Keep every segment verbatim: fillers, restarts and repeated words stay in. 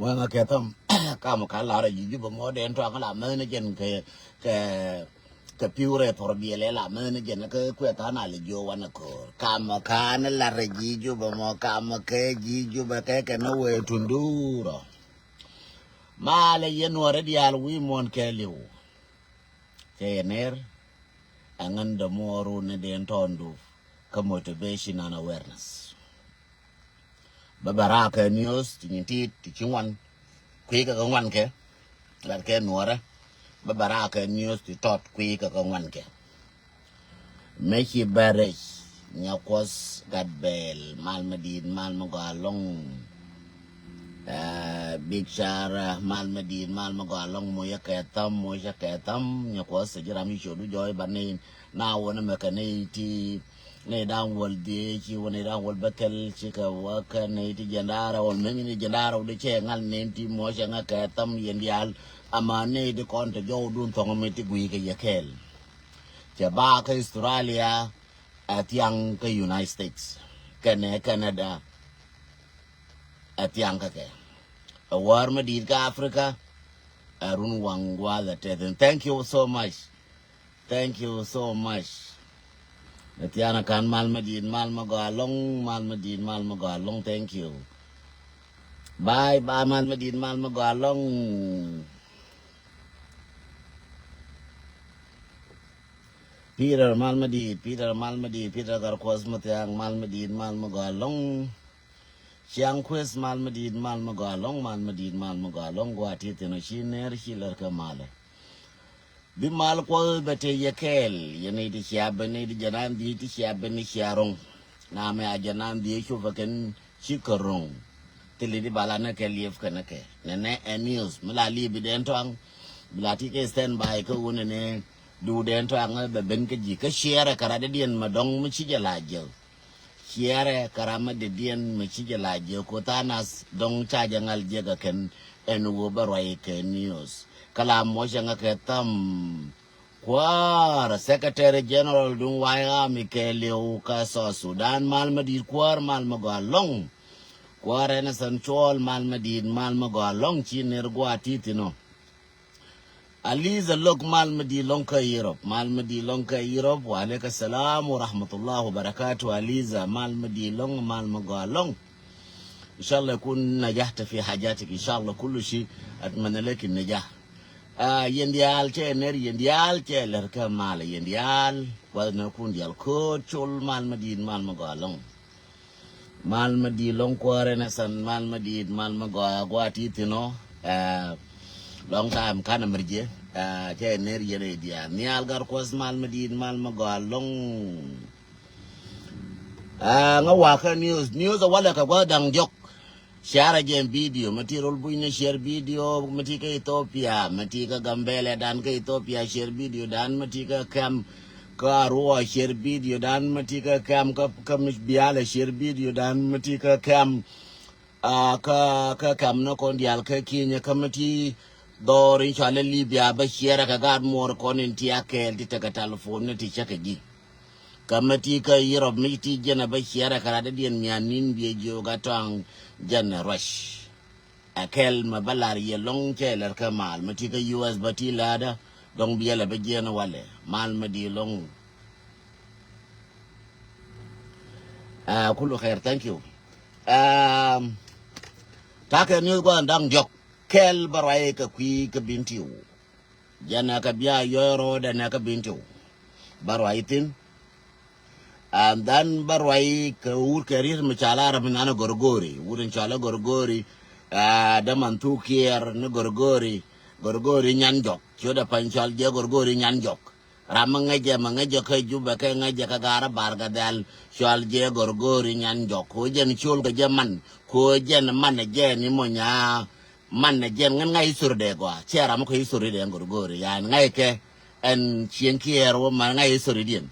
Wɛŋɛ kɛ thäm kamɔ ka lar a ji̱ Jubɛ mɔ dee tɔaŋ la mäthni jɛn kɛ kɛ kɛ pi̱w rɛ thɔr biɛlɛ la mäthni jɛn kɛ kuɛ tha̱a̱n a lɛ jiö wanɛ köör kamɔ ka̱n lar a ji̱ Jubɛ mɔ kamɔ kɛ ji̱ Jubɛ kɛ kɛ ni wee tundurɔ. Malɛ yɛn wä rɛ diaal wi̱i̱ muɔ̱n kɛ li̱w. Cɛ yɛ ner ɛŋän dämuɔɔru ni dee tɔ̱ɔ̱ndu kä motivation and awareness. Bä bä raakɛ news ti nyin tiit ti ci ŋuan kui̱ kɛ kɛ ŋuan kɛ. Lat kɛ nuɔrɛ bä bä raakɛ news ti tɔt kui̱ kɛ kɛ ŋuan kɛ. Mɛ ci bɛ rɛc nya kuɔth gat bɛɛl mal mɛ di̱i̱t mal mɛ gɔaa lɔŋ. Big Shara mal mɛ di̱i̱t mal mɛ gɔaa lɔŋ moc ɛ kɛ thäm moc ɛ kɛ thäm nya kuɔth ɛ ji̱ ram ci cio̱du jɔɔc ba ni na wä ni mɛ kɛ ni ti. Nɛy da̱ŋ wäl dhiec ci wä nɛy da̱ŋ wäl bäkɛl ci kɛ wä kɛ nɛy ti jiɛn da̱ŋ rɛw, mɛmi ni jiɛn da̱ŋ rɛw di cɛ ŋa̱l nɛn ti muɔcɛ ŋä kɛ thäm yɛn diaal. Ama nɛy di kɔn te jɔwdun thɔŋ mi ti gui̱i̱ kɛ yɛ kɛɛl. Cɛ ba kä Australia ɛ thiaŋ kä United States kɛnɛ Canada. Ɛ thiaŋ kä kɛ ɛ wäär mi di̱i̱t kä Africa. Ɛ run waŋ gua̱a̱th ɛ tɛth in thank you so much. Thank you so much. Nɛ thia̱a̱n akan mal mɛ di̱i̱t mal mɛ gɔaa lɔŋ mal mɛ di̱i̱t mal mɛ gɔaa lɔŋ thank you. Bye bye mal mɛ di̱i̱t mal mɛ gɔaa lɔŋ. Peter mal mɛ di̱i̱t Peter mal mɛ di̱i̱t Peter Garkuɔth mɛ thia̱a̱ŋ mal mɛ di̱i̱t mal mɛ gɔaa lɔŋ. Ciaŋ kueth mal mi di̱i̱t mal mi gɔaa lɔ̱ŋ mal mi di̱i̱t mal mi gɔaa lɔ̱ŋ gua̱a̱ ti thi̱n ɔ ci ner ci lär kɛ malɛ. Bi mal kuɔth bɛ te yɛ kɛɛl yɛ nɛy ti cia ben nɛy ti jɛ nan dhiec ti cia ben ni cia ro̱ŋ. Namɛ a jɛ nan dhiec cop ɛ kɛn ci kɛ ro̱ŋ. Thili di bala ni kɛ liep kɛn kɛ nɛnɛ ɛ news mi la liep bi dɛn tɔaŋ. Bi la ti kɛ stand by kä wun nɛnɛ du dɛn tɔaŋ bɛ ben kä ji̱ kä ciɛɛrɛ kɛ rat di diɛn mɛ dɔ̱ŋ mi ci jɛ la jɛ. Ciɛrɛ kɛ ram mi dɛdiɛn mi ci jɛ la jiɛ Koth Anas dɔ̱ŋ ca jɛ ŋal jiɛ kɛ kɛn ɛn ɣöö bä ruac kɛ news. Kä la muɔcɛ ŋä kɛ tham kuäär Secretary General duŋ White Army kɛ liw kä South Sudan mal mi di̱i̱t kuäär mal mi gɔaa lɔ̱ŋ. Kuäär ɛn ɛ Central mal mi di̱i̱t mal mi gɔaa lɔ̱ŋ ci ner gua̱a̱ ti thi̱n ɔ. Aliza Lok mal mi di̱i̱t lɔ̱ŋ kä Europe mal mi di̱i̱t lɔ̱ŋ kä Europe. Wa alaikum salam wa rahmatullah wa barakatuh Aliza mal mi di̱i̱t lɔ̱ŋ mal mi gɔaa lɔ̱ŋ. Inshallah kun najahta fi hajatik inshallah kullu shi. Atmana leki najah. Yɛn diaal cɛ ner yɛn diaal cɛ lɛr kä mal yɛn diaal. Wa na kun diaal ko̱o̱t col mal mi di̱i̱t mal mi gɔaa lɔ̱ŋ. Mal mi di̱i̱t lɔ̱ŋ kuäärɛ ni san mal mi di̱i̱t mal mi gɔaa gua̱a̱ ti thi̱n ɔ. Long time kan a mɛr jiɛ. Cɛ ner yɛn i̱ diaal nhial gar kuɔth mal mi di̱i̱t mal mi gɔaa lɔ̱ŋ. Ŋä wakä news news a walɛ kɛ gua̱th da̱ŋ diɔ̱k. Share jɛ video mi ti rol buny ni share video mi ti kä Ethiopia mi ti kä Gambɛlɛ dan kä Ethiopia share video dan mi ti kä kɛm. Kä Arua share video dan mi ti kä kɛm kä kä mi bialɛ share video dan mi ti kä kɛm. Kä kä kɛm ni kɔn dial kä Kenya kä mi ti dhɔr in cualɛ Libya bä share kɛ gaat muɔr kɔn in ti a kɛɛl ti tekɛ telephone ni ti cɛ kɛ ji̱. Kä mi ti kä Europe mi ti jɛn a bä ciɛrɛ kɛ rat dadiɛn mian nin biɛ jiök a tɔaŋ jɛn a ruac. Ɛ kɛl mɛ bä lar yɛ lɔŋ cɛ lɛr kä mal mi ti kä U S bä ti la̱a̱dä dɔŋ biɛl a bä jiɛn walɛ mal mi di lɔŋ. Ɛ kulu kɛr thank you. Ɛ takɛ ni gua̱n da̱ŋ diɔk kɛl bä ruac kɛ kui̱ kä bin ti wu. Jɛn ɛ kɛ bia yɔy rɔɔdɛ nɛ kä bin ti wu. Bä ruac thin. And then bä ruac kɛ wut kɛ riet mi cɔal a rap mi nan a Gorgori wut in cɔal a Gorgori. Däman thuk kiɛɛr ni Gorgori. Gorgori nyan jɔk ciöt a pany cɔal jɛ Gorgori nyan jɔk. Ram mi ŋäcɛ mi ŋäcɛ kä Jubɛ kɛ ŋäcɛ kä Gaar a Bar Gadhɛl cɔal jɛ Gorgori nyan jɔk ko jɛn ciöl kɛ jɛ man ko jɛn man jɛ ni mɔ nyaa. Man jɛn ŋän ŋa̱c history dɛ gɔaa ciɛ ram mi kɔ history dɛ Gorgori yan ŋa̱c kɛ. Ɛn cieŋ kiɛɛr wä man ŋa̱c history diɛn.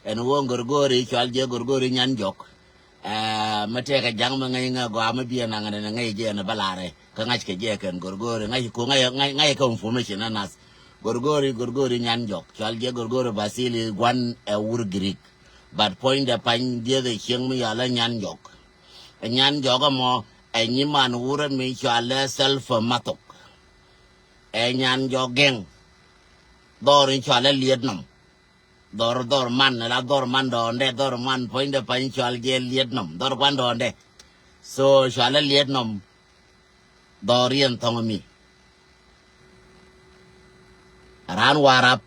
Ɛn wä Gorgori cual jɛ Gorgori nyan jɔk. Ɛ mi tɛkɛ ja̱ŋ mi ŋäc ŋä gɔaa mi biɛ naŋ ɛn ŋäc jɛ ɛn bä larɛ kä ŋa̱c kɛ jɛ kɛn Gorgori ŋa̱c ko ŋa̱c ŋa̱c kɛ information ɛ nath. Gorgori Gorgori nyan jɔk cual jɛ Gorgori Basili guan ɛ wur Greek. But puɔ̱nydɛ pany dieth ɛ cieŋ mi yɔal ɛ nyan jɔk. Ɛ nyan jɔk ɛmɔ Ɛ nyiman wurɛ mi cɔalɛ Salva Mathok. Ɛ nyan jɔk gɛŋ. Dhɔr in cɔalɛ Liet Nɔm. Dhɔr, dhɔr man, la dhɔr man dɔɔndɛ, dhɔr man puɔ̱nydɛ pany cɔal jɛ Liet Nɔm, dhɔr kuan dɔɔndɛ. So cɔalɛ Liet Nɔm. Dhɔr yɛn thɔŋ mi. Raan Warap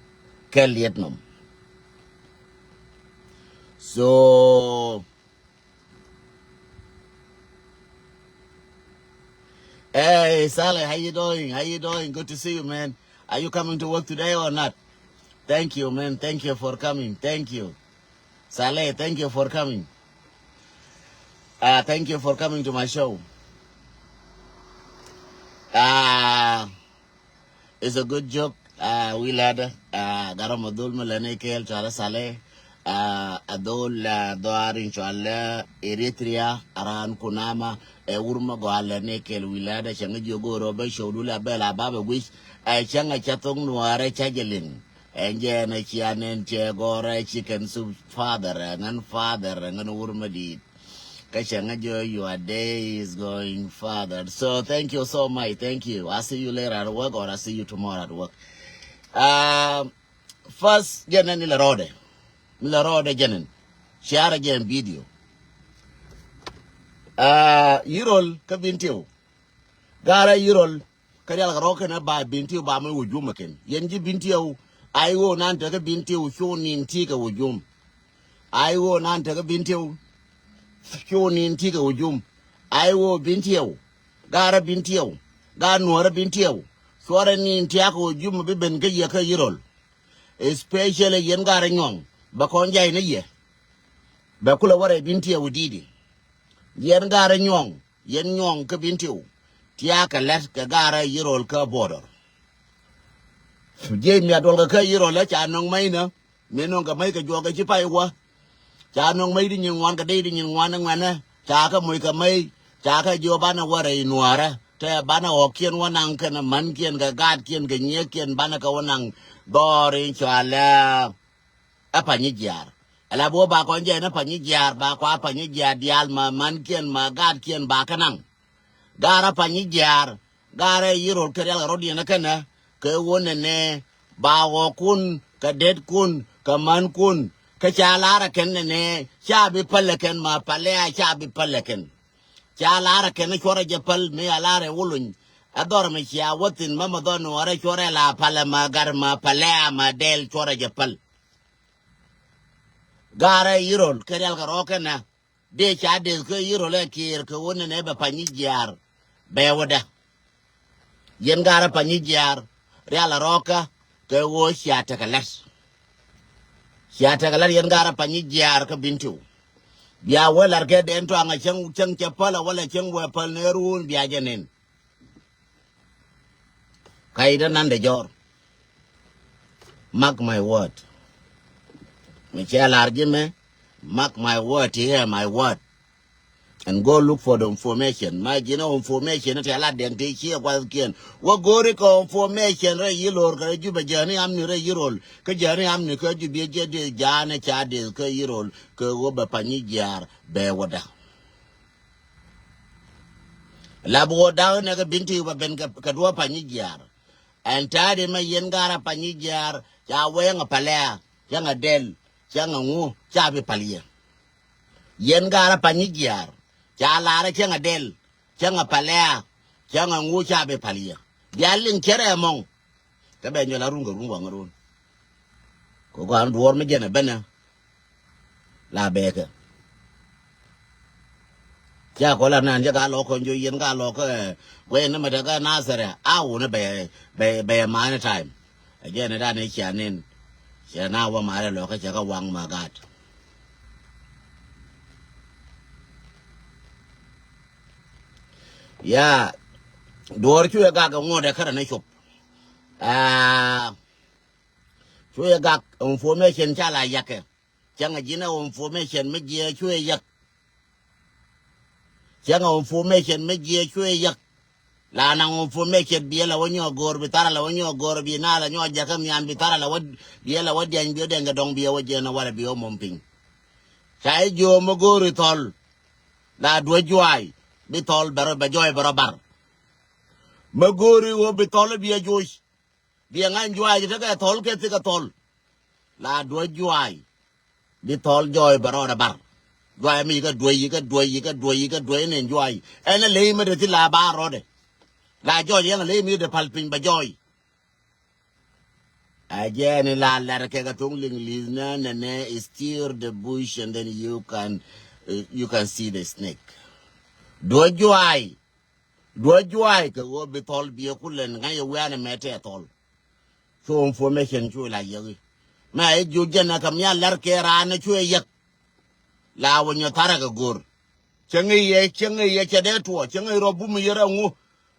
kɛ Liet Nɔm. So, hey, Saleh, how you doing? How you doing? Good to see you, man. Are you coming to work today or not? Thank you, man. Thank you for coming. Thank you. Saleh, thank you for coming. Uh, thank you for coming to my show. Uh, it's a good joke. Uh, wi̱i̱ lat, uh, gat rɔ mɔ dhol mi lɛni kɛɛl cɔalɛ Saleh. Uh, a dhol, uh, dhɔaar in cɔalɛ Eritrea, a raan Kunama, ɛ wur mi gɔaa lɛni kɛɛl wi̱i̱ lat, cäŋ jiök go̱o̱r rɔ bä show du la bɛl a bapɛ guic. Ɛ cäŋ a cä thok Nuäärä cä jɛ liŋ. Ɛn jɛ ɛn a cia nɛn cɛ gɔrɛ chicken soup father, ɛŋɛn father, ɛŋɛn wur mi di̱i̱t. Kä cɛ ŋä jɛ your day is going father. So thank you so much. Thank you. I see you later at work or I see you tomorrow at work. Um, first, jɛ nɛn ni la rɔɔdɛ. Ni la rɔɔdɛ jɛ nɛn. Share jɛ ɛn video. Uh, Yirol kä Bentiu. Garɛ Yirol kä rial kɛ rɔ̱ kɛn ɛ ba Bentiu ba mɛ wä jum ɛ kɛn. Yɛn ji̱ Bentiu, a i̱ ɣöö nan tekä Bentiu cu nin ti̱i̱ kɛ wä jum. A i̱ ɣöö nan tekä Bentiu cu nin ti̱i̱ kɛ wä jum. A i̱ ɣöö Bentiu, garɛ Bentiu, gar Nuäärä Bentiu, cuɔrɛ nin ti̱i̱ kɛ wä jum bi ben kä yɛ kä Yirol. Especially yɛn garɛ Nyuɔ̱ŋ, bɛ kɔn jay ni yɛ. Bɛ kulɛ wä rɛy Bentiu di̱i̱di. Yɛn garɛ Nyuɔ̱ŋ, yɛn Nyuɔ̱ŋ kä Bentiu, tiakɛ lɛt kɛ garɛ Yirol kä border. Jiɛc mia̱t duɔlkɛ kä Yirol ɛ ca nɔŋ mɛy nä, mi nɔŋ kɛ mɛy kɛ juɔk kɛ ci pay wä. Ca nɔŋ mɛy di nyin ŋuan kɛ dee di nyin ŋuan ɛ ŋuɛnɛ, ca kɛ moc kɛ mɛy, ca kɛ jiɔ banɛ wä rɛy Nuäärä, tɛ banɛ ɣɔ̱kiɛn wä naŋ kɛn mänkiɛn kɛ gaatkiɛn kɛ nyiëëkiɛn banɛ kɛ wä naŋ dhɔr in cɔalɛ ɛ Panyijiar. Ala bi wä ba kɔn jɛ ni Panyijiar, ba kua Panyijiar diaal ma mankiɛn ma gaatkiɛn ba kä naŋ. Gaarä Panyijiar, gaarä Yirol kɛ rial kɛ rɔ̱diɛn kɛnɛ, kɛ ɣöö nɛnɛ ba ɣɔ̱kun kɛ detkun kɛ mänkun. Kä ca laarä kɛn nɛnɛ, ca bi pälɛ kɛn ma palɛ a ca bi pälɛ kɛn. Ca laarä kɛn cuɔrɛ jɛ päl mi a laarɛ wuluny. Ɛ dhɔr mi cia wä thi̱n mä ma dhɔr Nuɔɔrɛ cuɔrɛ la palɛ ma gar ma palɛ a ma dɛl cuɔrɛ jɛ päl. Gaarɛ Yirol kɛ rial kɛ rɔ̱ kɛnɛ. Dee ca deth kä Yirol ɛ kiɛɛr kɛ ɣöö nɛnɛ bɛ Panyijiar bɛ wädä. Yɛn gaarä Panyijiar rial a rɔ̱kä kɛ ɣöö cia tekɛ lät. Cia tekɛ lät yɛn gaarä Panyijiar kä Bentiu. Bia wee lar kɛ den tɔaŋ a cäŋ, cäŋ cɛ päl a wala cäŋ wee päl ni ruun bia jɛ nin. Ka ida nan de jɔr. Mark my word. Mi cɛ lar ji̱ mɛ, mark my word, hear my word. And go look for the information. Ma ji̱n a information tɛ la dɛŋ ti ciɛ guath kiɛn. Wä go̱ri kɛ information rɛ Yirol kɛ rɛ Jubɛ jäni amni rɛ Yirol. Kä jäni amni kä Jubɛ jɛ di jaanɛ ca di kä Yirol kɛ wä bɛ Panyijiar bɛ wädä. La bi wä da̱k nɛ kɛ Bentiu ba ben kɛ, kɛ duɔ̱ɔ̱p Panyijiar. Ɛn ta̱a̱di mɛ yɛn gaarä Panyijiar ca wee ŋa palɛa, cä ŋa dɛl, cä ŋa ŋu, ca bi pal yɛ. Yɛn gaarä Panyijiar ca laarä cä ŋa dɛl, cä ŋa palɛa, cä ŋa ŋu, ca bi pal yɛ. Bia liŋ cärɛ ɛmɔŋ. Kä bɛ nyɔl a run kɛ run waŋ run. Kɛ gɔaa ni duɔ̱ɔ̱r mi jɛn ɛ benɛ. La bɛɛkɛ. Ca kɔ la nan jɛ ka lɔk kɔn jo yɛn ka lɔk kɛ guɛ ni mɛ tɛ ka Nasɛrɛ a wunɛ bɛ, bɛ, bɛ mani time. Ɛ jɛ ni dan ni cia nin. Cia na wä mari lɔk kɛ cɛ ka waŋ ma gat. Ya duɔr cu yɛ gak ŋuɔdɛ kärɛ ni cop. Aa, cu yɛ gak information ca la yakɛ. Cäŋɛ ji̱n ɛ information mi jiɛ cu yɛ yak. Cäŋɛ information mi jiɛ cu yɛ yak. La naŋ information biɛ la wä nyɔk go̱o̱r bi thar la wä nyɔk go̱o̱r bi na la nyɔk jakä mian bi thar la wä biɛ la wä diany biɛ dɛŋ kɛ dɔŋ biɛ wä jiɛ na warɛ biɛ wä mom piny. Ca i̱ jiö mi go̱o̱r i̱ thɔl. La duɔ̱c juaay. Bi thɔl bɛ rɔ, bɛ jɔɔy bɛ rɔ bar. Mɛ go̱o̱ri ɣöö bi thɔl bi a joc. Bi a ŋa̱ny juaay tekɛ thɔl kɛ thikɛ thɔl. La duɔ̱c juaay. Bi thɔl jɔɔy bɛ rɔɔdɛ bar. Juaay mi yikɛ duɔ̱c, yikɛ duɔ̱c, yikɛ duɔ̱c, yikɛ duɔ̱c ni juaay. Ɛn a ley mi dee thi la ba rɔɔdɛ. La jɔɔc yɛn a ley mi dee pal piny bɛ jɔɔy. A jɛɛni la lɛr kɛ kɛ thoŋ Liŋli̱th nɛ nɛ nɛ, stir the bush and then you can, uh, you can see the snake. Duɔ̱c juaay. Duɔ̱c juaay kɛ ɣöö bi thɔl biɛ kulɛn ŋa̱c ɛ wianɛ mɛ tɛɛ thɔl. Cu information cu la yäki. Mɛ a jiök jɛn ɛ kɛ mi a lɛr kɛ raan ɛ cu ɛ yäk. La wä nyɔ tharɛ kɛ go̱r. Cäŋ i̱ yɛ, cäŋ i̱ yɛ cɛ dee tuɔ, cäŋ i̱ rɔ bum i̱ yɛ rɛ ŋu.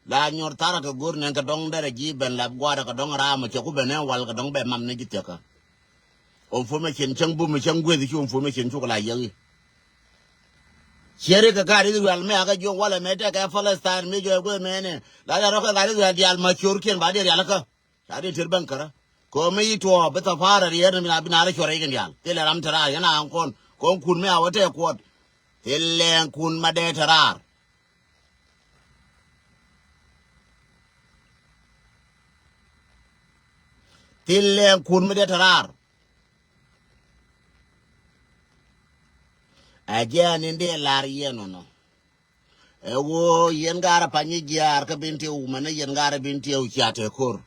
La nyɔr tharɛ kɛ go̱r nɛn kɛ dɔŋ derɛ ji̱ ben lap gua̱a̱rɛ kɛ dɔŋ raam ɛ cɛ ku ben ɛ wal kɛ dɔŋ bɛ mam ni ji̱ thiäkä. Information cäŋ bum i̱ cäŋ gueth i̱ cu information cukɛ la yäki. Cieri kɛ gaat Israel mɛ akɛ jiök walɛ mɛ tɛkɛ Palestine mi jɔɛ gueth mɛnɛ. La dial rɔ kɛ gaat Israel diaal ma ciöörkiɛn ba diɛ rialikä. Ca diɛ tiet bäŋ kärä. Kɛ ɣöö mi yi tuɔɔk bi thaparɛ riɛt ni bi na, bi na rɔ cuɔr rɛy kɛn diaal. Thilɛ ram te raar yɛn a ɣän kɔn. Kɔn kun mi a wä tɛɛ kuɔt. Thilɛ kun ma dee te raar. Thilɛ kun mi dee te raar. Ɛ jɛɛn in dee lar yɛn nɔnɔ. Ɛ ɣöö yɛn garɛ Panyijiar kä Bentiu, mɛnɛ yɛn garɛ Bentiu cia te ko̱r.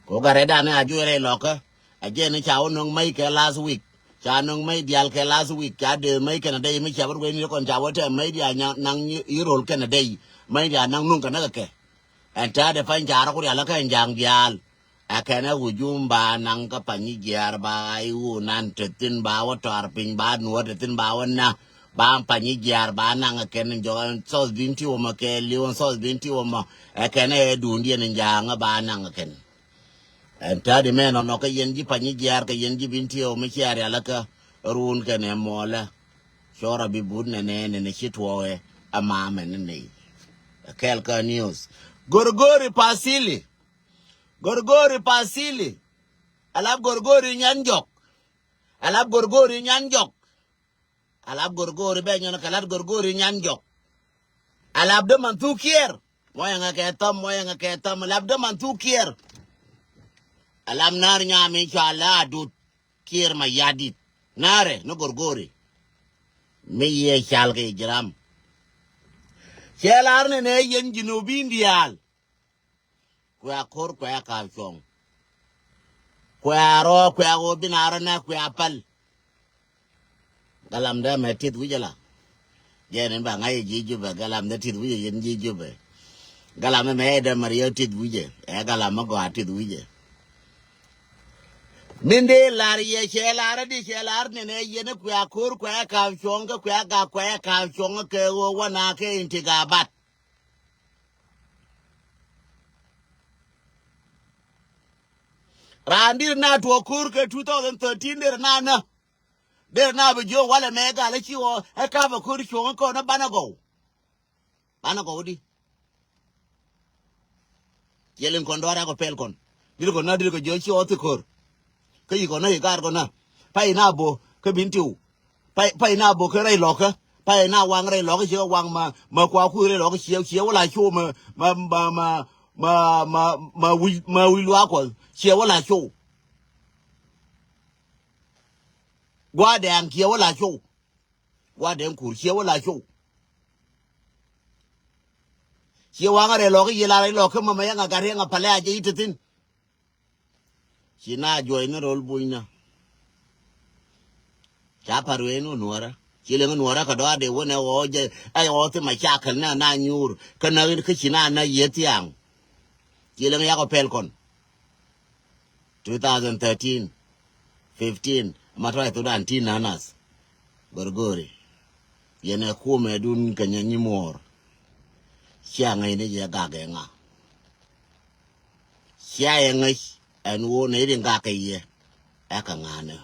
Kɛ ɣöö garɛ danɛ a juɛrɛ lɔkä. Ɛ jɛɛn in ca wä nöŋ mec kɛ last week. Ca nöŋ mec diaal kɛ last week. Ca dee mec kɛn a dee mi cia bä ruɛni kɔn ca wä tɛ mec diaal naŋ i̱ rol kɛn a dee. Mec diaal naŋ nuŋ kɛ näk kɛ. Ɛn täätdɛ pany ca rɔ ku rial kä ɛn ja̱a̱ŋ diaal. Ɛ kɛn ɛ hujum ba naŋ kä Panyijiar ba i̱ wu nan te thi̱n ba wä tɔar piny ba nuɔ̱ɔ̱r te thi̱n ba wä na. Ba Panyijiar ba naŋ ɛ kɛn jɔk ɛn South Bentiu mɔ kɛ li̱w ɛn South Bentiu mɔ. Ɛ kɛn ɛ duundiɛn ɛn ja̱a̱ŋ ɛ ba naŋ ɛ kɛn. Ɛn täätdɛ mɛ nɔnɔ kä yɛn ji̱ Panyijiar kɛ yɛn ji̱ Bentiu mi cia rial kä ruun kɛn ɛ mɔɔlä. Cɔrɔ bi but nɛnɛ nɛnɛ ci tuɔɔkɛ ɛ mamɛ ni nɛy. Ɛ kɛɛl kä news. Gorgori Pasili. Gorgori Pasili. Alap Gorgori nyan jɔk. Alap Gorgori nyan jɔk. Alap Gorgori bɛ nyɔn kɛ lat Gorgori nyan jɔk. Alap däman thuk kiɛɛr. Mɔyɛ ŋa kɛ thɔm, mɔyɛ ŋa kɛ thɔm. Alap däman thuk kiɛɛr. Alap naar nyam in cua la adut. Kiɛɛr ma yadit. Naarɛ ni Gorgori. Mi yɛ cal kɛ jiram. Cɛ lar ni nɛ yɛn Jinubin diaal. Kuɛ akor, kuɛ akap cuɔ̱ŋ. Kuɛ arɔ, kuɛ aɣo bin arɔ nɛ, kuɛ apal. Galam dɛ mɛ tith wi̱cɛ la. Jɛn in ba ŋa̱c ji̱ Jubɛ, galam dɛ tith wi̱cɛ yɛn ji̱ Jubɛ. Galam dɛ mɛ dɛ mɛ riɛ tith wi̱cɛ. Ɛ galam mɛ gɔaa tith wi̱cɛ. Min dee lar yɛ cɛ lar di cɛ lar nɛnɛ yɛn kuɛ akor, kuɛ akap cuɔ̱ŋ, kɛ kuɛ agak, kuɛ akap cuɔ̱ŋ kɛ ɣöö wanɛ kɛ intigabat. Raan dir na tuɔ ko̱r kɛ two thousand thirteen der na nä. Der na bi jiök walɛ mɛ gal ci ɣɔɔ ɛ kap ɛ ko̱r cuɔ̱ŋ kɔn ɛ banɛ gɔw. Banɛ gɔw di. Ciɛ liŋ kɔn dɔ̱r ɛ kɔ pɛl kɔn. Dir kɔn na dir kɔ jiök ci ɣɔɔ thi ko̱r. Kä yi kɔn na yi gar kɔn na. Pay na bo kä Bentiu. Pay, pay na bo kä rɛy lɔkä. Pay na waŋ rɛy lɔkä ciɛ waŋ ma, ma kua kuth rɛy lɔkä ciɛ, ciɛ wä la cu ma, ma, ma, ma, ma, ma, ma wi̱c, ma wi̱c luaak kuɔth ciɛ wä la cu. Gua̱a̱dɛŋ ciɛ wä la cu. Gua̱a̱dɛŋ kur ciɛ wä la cu. Ciɛ waŋ rɛy lɔkä yiëë la rɛy lɔkä ma, ma yɛŋ a gat yɛŋ a palɛ a jɛ i̱ te thi̱n. Ci na juɔc ni rol bunyna. Ca pa̱r wee ni nuɔrä. Ci leŋ nuɔrä kɛ dɔaar dee wä nɛ ɣɔɔ jɛ, ɛ ɣɔɔ thi ma cakɛl nɛ na nyuur. Kä na kä ci na na yieth thiaŋ. Ci leŋ yakɔ pɛl kɔn. Two thousand thirteen, fifteen, ma tɔc Thudan ti nanas. Gorgori. Yɛn ɛ kumɛ dun kɛ nyɛ nyimuɔɔr. Cia ŋäc ni jɛ gak ɛ ŋa. Cia yɛ ŋäc ɛn ɣöö nɛy rin gak kɛ yɛ. Ɛ kɛ ŋa̱nɛ.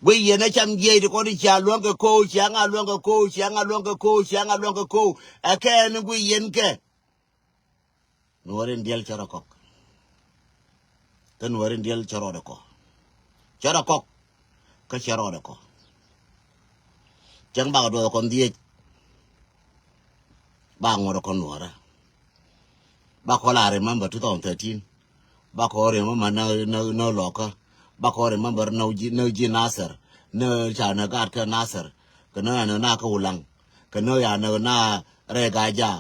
Guic yɛn ɛ cam jiɛc ti kɔn i̱ cia luäŋ kɛ ko̱o̱k, cia ŋa luäŋ kɛ ko̱o̱k, cia ŋa luäŋ kɛ ko̱o̱k, cia ŋa luäŋ kɛ ko̱o̱k. Ɛ kɛ ɛn guic yɛn kɛ. Nuɔ̱ɔ̱r in diɛl cä rɔ kɔk. Kä nuɔ̱ɔ̱r in diɛl cä rɔɔdɛ kɔ. Cä rɔ kɔk. Kä cä rɔɔdɛ kɔ. Cäŋ bakɛ duɔth kɔn dhiec. Ba ŋuɔ̱t ɛ kɔn nuɔ̱ɔ̱rä. Ba kɔ la remember two thousand thirteen. Ba kɔ remember na, na, na lɔkä. Ba kɔ remember na ji̱, na ji̱ Nasir. Na ca na gaat kä Nasir. Kɛ na ya na na kä Ulaŋ. Kɛ na ya na na rɛ gaja.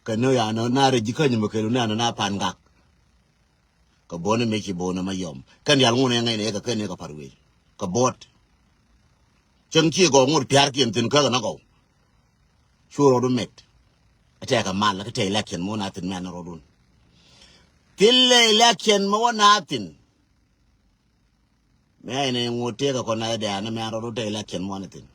Kɛ na ya na na rɛ ji̱ kä nyim kɛ na na na pan gak. Kɛ buɔ̱t ni mëë ci buɔ̱t ni ma yɔm. Kɛn diaal ŋun ɛ ŋäc ni ɛ kɛ kɛn ni kɛ pa̱t wec. Kɛ buɔ̱t. Cäŋ ci gɔw ŋut pia̱a̱r kiɛn thi̱n kä kɛ na gɔw. Cu rɔɔdu mɛt. A tɛk a mal, a kɛ tɛk election mɔ na thi̱n mɛ an rɔɔdun. Thilɛ election mɔ wä na thi̱n. Mɛ ɛn ɛ ŋut tëëk a kɔn na dɛ an mɛ an rɔɔdu tɛk election mɔ na thi̱n.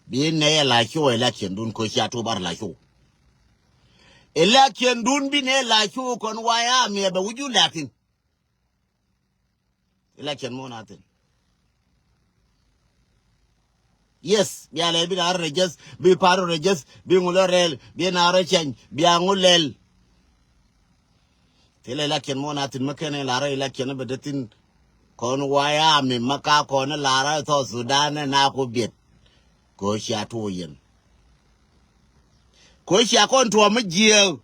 Bi nɛ yɛ la show election dun ko cia tu bar la show. Election dun bi nɛ la show kɔn wa ya mi bɛ wuju la thi̱n. Election mɔ na thi̱n. Yes, bia lɛ bi na rɛ jɛs, bi par rɛ jɛs, bi ŋu lɛ rɛl, bi na rɛ cɛny, bia ŋu lɛl. Thilɛ election mɔ na thi̱n mi kɛn ɛ la rɛ election bɛ dee thi̱n. Kɔn wa ya mi ma ka kɔn la rɛ South Sudan ɛ na ku biɛt. Ko cia tuɔ yɛn. Ko cia kɔn tuɔ mi jiɛɛw.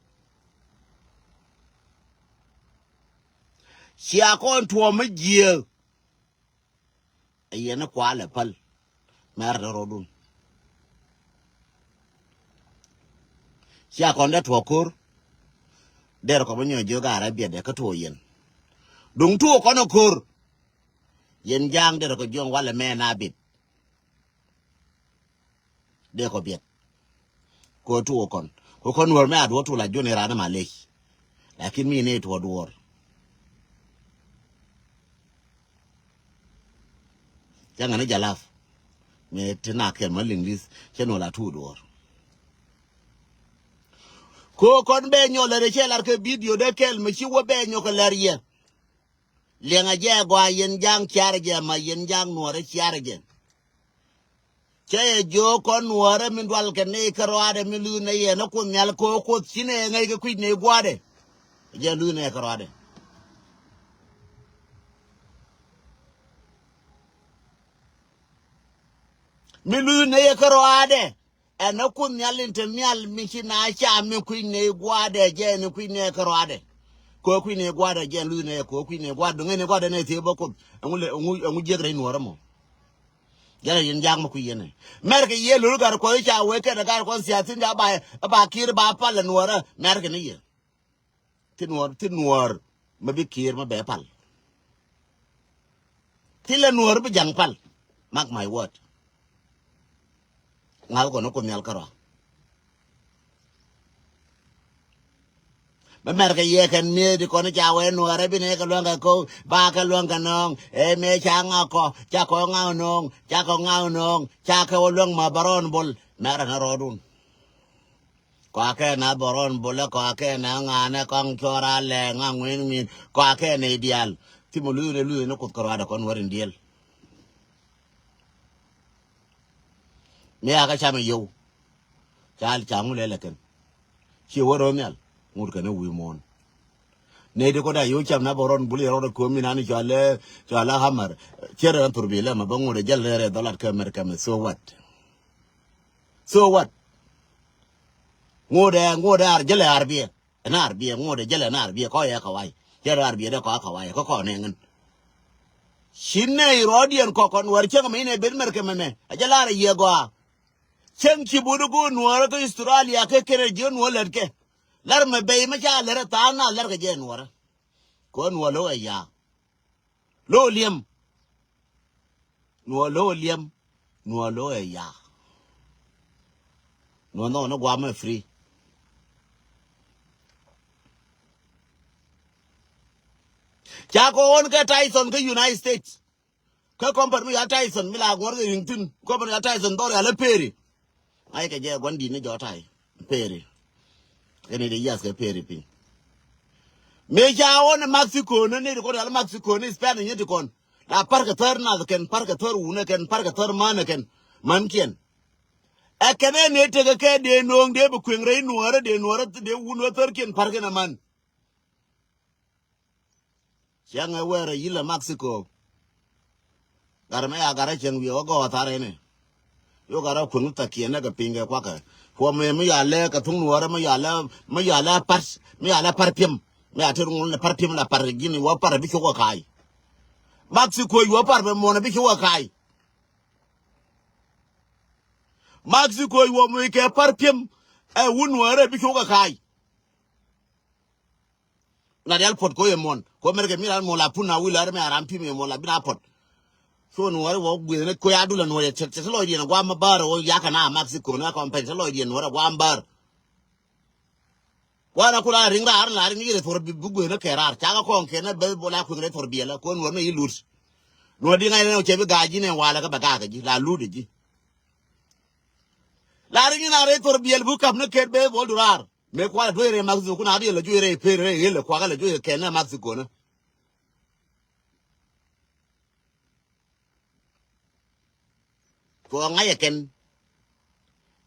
Cia kɔn tuɔɔm mi jiääk. Ɛ yɛn ni kualɛ päl. Mɛr dee rɔɔdun. Cia kɔn dee tuɔɔk ko̱r. Derɛ kɔ mi nyɔk jiök a rɛ biɛt dee kä tuɔɔk yɛn. Duŋ tuɔɔk kɔn ɛ ko̱r. Yɛn ja̱a̱ŋ derɛ kɔ jiɔ̱ɔ̱ŋ walɛ mɛ na bit. Dee kɔ biɛt. Kɛ ɣöö tuɔɔk kɔn. Kɛ kɔn nuɔ̱ɔ̱r mɛ a duɔ̱ɔ̱r tuɔɔk la juɔ̱n iran ma lec. Lakin mi ni tuɔɔk duɔ̱ɔ̱r. Cä ŋa̱n ni jalaf. Mi ti na kɛl ma liŋ li̱th cä nuɔ̱ɔ̱r la tuɔɔk duɔ̱ɔ̱r. Kɛ ɣöö kɔn bɛ nyɔk lɛr cɛ lar kɛ bidio dee kɛl mi ci wä bɛ nyɔk kɛ lɛr yɛ. Liɛŋɛ jɛ gɔaa yɛn ja̱a̱ŋ ciarɛ jɛ ma yɛn ja̱a̱ŋ nuɔ̱ɔ̱rɛ ciarɛ jɛ. Cɛ yɛ jiök kɔn nuɔ̱ɔ̱rɛ min dual kɛ nɛy kärɔaadɛ min luth nɛy yɛ ni Kuoth Nhial kɛ ɣöö Kuoth ci nɛy ɛ ŋäc kɛ kui̱c nɛy gua̱a̱dɛ. Jɛ luth nɛy kärɔaadɛ. Min luth nɛy kärɔaadɛ. Ɛn ɛ Kuoth Nhial in te nhial mi ci na ca mi kui̱ny nɛy gua̱a̱dɛ jɛ ni kui̱ny nɛy kärɔaadɛ. Kɛ kui̱ny nɛy gua̱a̱dɛ jɛ luth nɛy kɛ kui̱ny nɛy gua̱a̱dɛ ŋäc nɛy gua̱a̱dɛ nɛy thiee bä Kuoth. Ɛŋu lɛ, ɛŋu, ɛŋu jiäk rɛy nuɔ̱ɔ̱rä mɔ. Jɛn a yɛn ja̱a̱k mi kui̱ yɛn ɛ. Mɛrkɛ yɛ lo̱l gar kuɔth ca wee kɛn ɛ gar kuɔth siathin ca ba, ba ki̱i̱r ba pal ɛ nuɔ̱ɔ̱rä. Mɛrkɛ ni yɛ. Thi nuɔ̱ɔ̱r, thi nuɔ̱ɔ̱r mi bi ki̱i̱r mi bɛ pal. Thi lɛ nuɔ̱ɔ̱r bi ja̱ŋ pal. Mark my word. Ŋa̱th kɔn ni Kuoth Nhial kärɔa. Bä mɛr kɛ yɛ kɛn mi̱eth di kɔn ca wee nuɔ̱ɔ̱rɛ bi nɛ kɛ luäŋ kɛ ko̱ ba kɛ luäŋ kɛ nɔ̱ɔ̱ŋ. Ɛ mëë ca ŋa̱ kɔ ca kɔ ŋa̱ nɔ̱ɔ̱ŋ ca kɔ ŋa̱ nɔ̱ɔ̱ŋ ca kɛ wä luäŋ ma bärɔɔn bol. Mɛr ɛn rɔɔdun. Kɔakɛ na bärɔn bulɛ kɔakɛ na ŋa̱nɛ kɔaŋ cuɔr a lɛ ŋa̱ ŋuin ŋuin kɔakɛ nɛy diaal. Thimɛ luthni luthni Kuoth kärɔadɛ kɔn wär in diɛl. Mi a kä camɛ yio̱w. Ca ca ŋu lɛl ɛ kɛn. Ci wä ro̱o̱ nhial ŋut kɛn ɛ wi̱i̱ muɔ̱ɔ̱n. Nɛy ti kɔn a yio̱w cam na bärɔn bul yɛ rɔɔdɛ kööm mi nani cɔalɛ cɔalɛ hamar. Cier ɛ thur bi lɛ ma bä ŋut ɛ jäl rɛɛrɛ dhɔlat kä America mɛ so what? So what? Ŋuudɛ, ŋuudɛ ar jälɛ ar biɛ. Ɛn ar biɛ, ŋuudɛ jälɛ ɛn ar biɛ kɔ yɛ kawai. Jälɛ ar biɛ dɛ kɔ a kawai kɔ kɔ nɛ ŋän. Ci nɛ i rɔɔdiɛn kɔ kɔn wär cäŋ mɛ inɛ ben mɛr kɛ mɛmɛ a jälɛ ar yɛ gɔaa. Cäŋ ci bot go̱o̱r nuɔɔrä kä Australia kä kɛnɛ jiö nuɔɔr lät kɛ. Lar mɛ bɛy mɛ ca lät a tha̱a̱ŋ na lät kɛ jɛ nuɔɔrä. Kɔ nuɔɔr lo̱k ɛ ya̱a̱. Lo̱o̱ liɛm. Nuɔ lo̱o̱ liɛm. Nuɔ lo̱o̱ ɛ ya̱a̱. Nuɔ nhɔk ni guamɛ free. Ca kɔ ɣɔn kɛ Tyson kä United States. Kä company mi ya Tyson mi la ŋuɔr kɛ riŋ thin company ya Tyson dhɔr ya lɛ peri. Ŋa̱c kɛ jɛ gua̱n di̱t ni jɔ̱ɔ̱t ta̱a̱ i̱ peri. Kɛn i̱ di yiath kɛ peri piny. Mëë ca ɣɔn i̱ Mexico ni ni ti kɔn yal Mexico ni Spanish ni ti kɔn. La parkɛ thär nath kɛn, parkɛ thär wunä kɛn, parkɛ thär mänä kɛn, mänkiɛn. Ɛ kɛn ɛ ni tekɛ kɛ dee no̱o̱ŋ dee bi kueŋ rɛy nuɔ̱ɔ̱rä, dee nuɔ̱ɔ̱rä dee wun wä thärkiɛn parkɛn ɛ män. Cäŋ ɛ wɛɛr ɛ yilɛ Mexico. Gat mɛ ya gat ɛ cäŋ wiɛ wä gɔɔth arɛnɛ. Yokɛ rɔ kueŋ thakiɛn nɛ kɛ piny kɛ kuakɛ. Kuɔ mɛ mi ya lɛ kɛ thuŋ nuɔrɛ mi ya lɛ, mi ya lɛ par, mi ya lɛ par piɛm. Mi ya ter ŋun lɛ par piɛm la par ji̱n wä par bi cok kɛ ka̱a̱c. Mexico yuɔ par bɛ muɔnɛ bi cok kɛ ka̱a̱c. Mexico yuɔ mɛ kɛ par piɛm. Ɛ wun nuɔrɛ bi cok kɛ ka̱a̱c. Na dial puɔt ko yɛ muɔn. Ko America mi ran muɔn la pun na wil ar mi aram pi mi muɔn la bi na puɔt. So nuɔri wä gui̱n ni ko ya dula nuɔri cɛ cɛ lɔc diɛn gua ma bar wä yaka na Mexico na kɔn pɛn cɛ lɔc diɛn nuɔri gua ma bar. Wa na kula ring rar la ring yire thor bi gui̱n ni kɛ rar ca ka kɔn kɛ na bɛ bola kui̱n ri thor biɛla ko nuɔri ni yi lut. Nuɔri di ŋa̱c ni cɛ bi gaa ji̱ ni wala ka bɛ gaa kɛ ji̱ la lut ji̱. La ring na ri thor biɛl bu kap ni kɛ bɛ bol durar. Mëë kualɛ duec rɛy Mexico kun a riɛl la juec rɛy per rɛy ɣel la kuakä la juec kɛn na Mexico ni. Kɛ ɣɔk ŋa̱cɛ kɛn.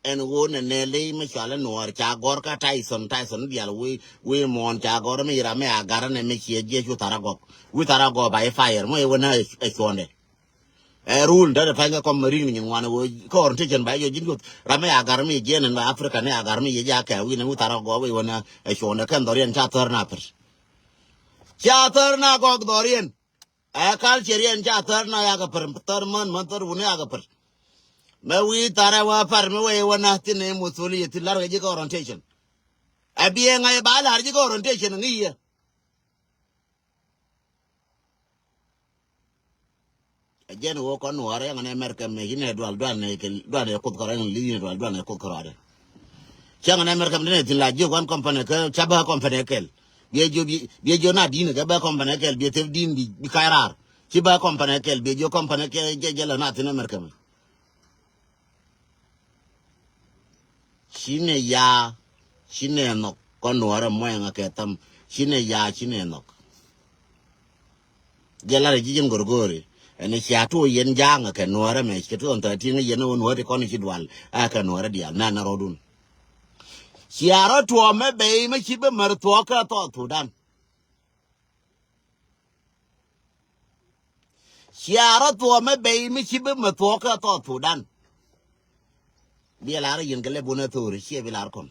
Ɛn ɣöö nɛ nɛ ley mi cɔal i̱ nuɔɔr ca gɔ̱r kä Tyson, Tyson diaal wi̱i̱ wi̱i̱ muɔ̱ɔ̱n ca gɔ̱r mi ram mi a garä nɛ mi ciɛ jiɛc wi̱i̱ thar agɔk. Wi̱i̱ thar agɔk ba i̱ fire mi i̱ wä nä ɛ cuɔ̱ndɛ. Ɛ rul dädɛ pa̱ny kä kɔm rin nyin ŋuan wee kä orientation ba yɛ ji̱n yuth ram mi agar mi jiɛn in ba Africa ni agar mi yɛ ji̱ akɛ wi̱n in wä thar agɔk wee wä na ɛ cuɔ̱ndɛ kɛn dhɔriɛn ca thär na pär. Ca thär na gɔk dhɔriɛn. Ɛ culture yɛn ca thär na yakɛ pär thär män män thär wun yakɛ pär. Mɛ wi̱i̱ thar ɛ wä pär mi wee wä na thin in muthul yɛ thin lar kɛ ji̱ kä orientation. Ɛ biɛ ŋa̱c ba lar ji̱ kä orientation ŋi̱i̱ yɛ. Ɛ jɛn ɣöö kɔn nuɔɔr yɛn ɛ America mɛ ci nɛ dual dual nɛ kɛ dual nɛ kuth kɔrɔ yɛn li̱th nɛ dual dual nɛ kuth kɔrɔ adɛ. Cäŋ ɛ America mɛ dee nɛ thi̱n la jiök wan company kä ca bä company kɛl. Biɛ jiök biɛ jiök na di̱n kɛ bä company kɛl biɛ thep di̱n bi kac raar. Ci bä company kɛl biɛ jiök company kɛl jɛ jɛ lɛ na thi̱n America mɛ. Ci nɛ yaa ci nɛ nhɔk kɔn nuɔrɛ muɛŋɛ kɛ tham ci nɛ yaa ci nɛ nhɔk. Jɛ lar ji̱ ji̱n gorgori ɛn cia tuɔ yɛn ja̱a̱ŋ kɛ nuɔrɛ mɛ kɛ tuɔ thirteen yɛn wä nuɔrɛ ti kɔn ci dual ɛ kɛ nuɔrɛ diaal nɛ nɛ rɔdun. Cia rɔ tuɔ mɛ bɛy mɛ ci bä mär thuɔk kä thɔɔth Thudan. Cia rɔ thuɔɔk mɛ bɛy mi ci bi mɛ thuɔɔk kä South Sudan. Biɛ lar yin kɛ lɛ bun ɛ thori ciɛ bi lar kɔn.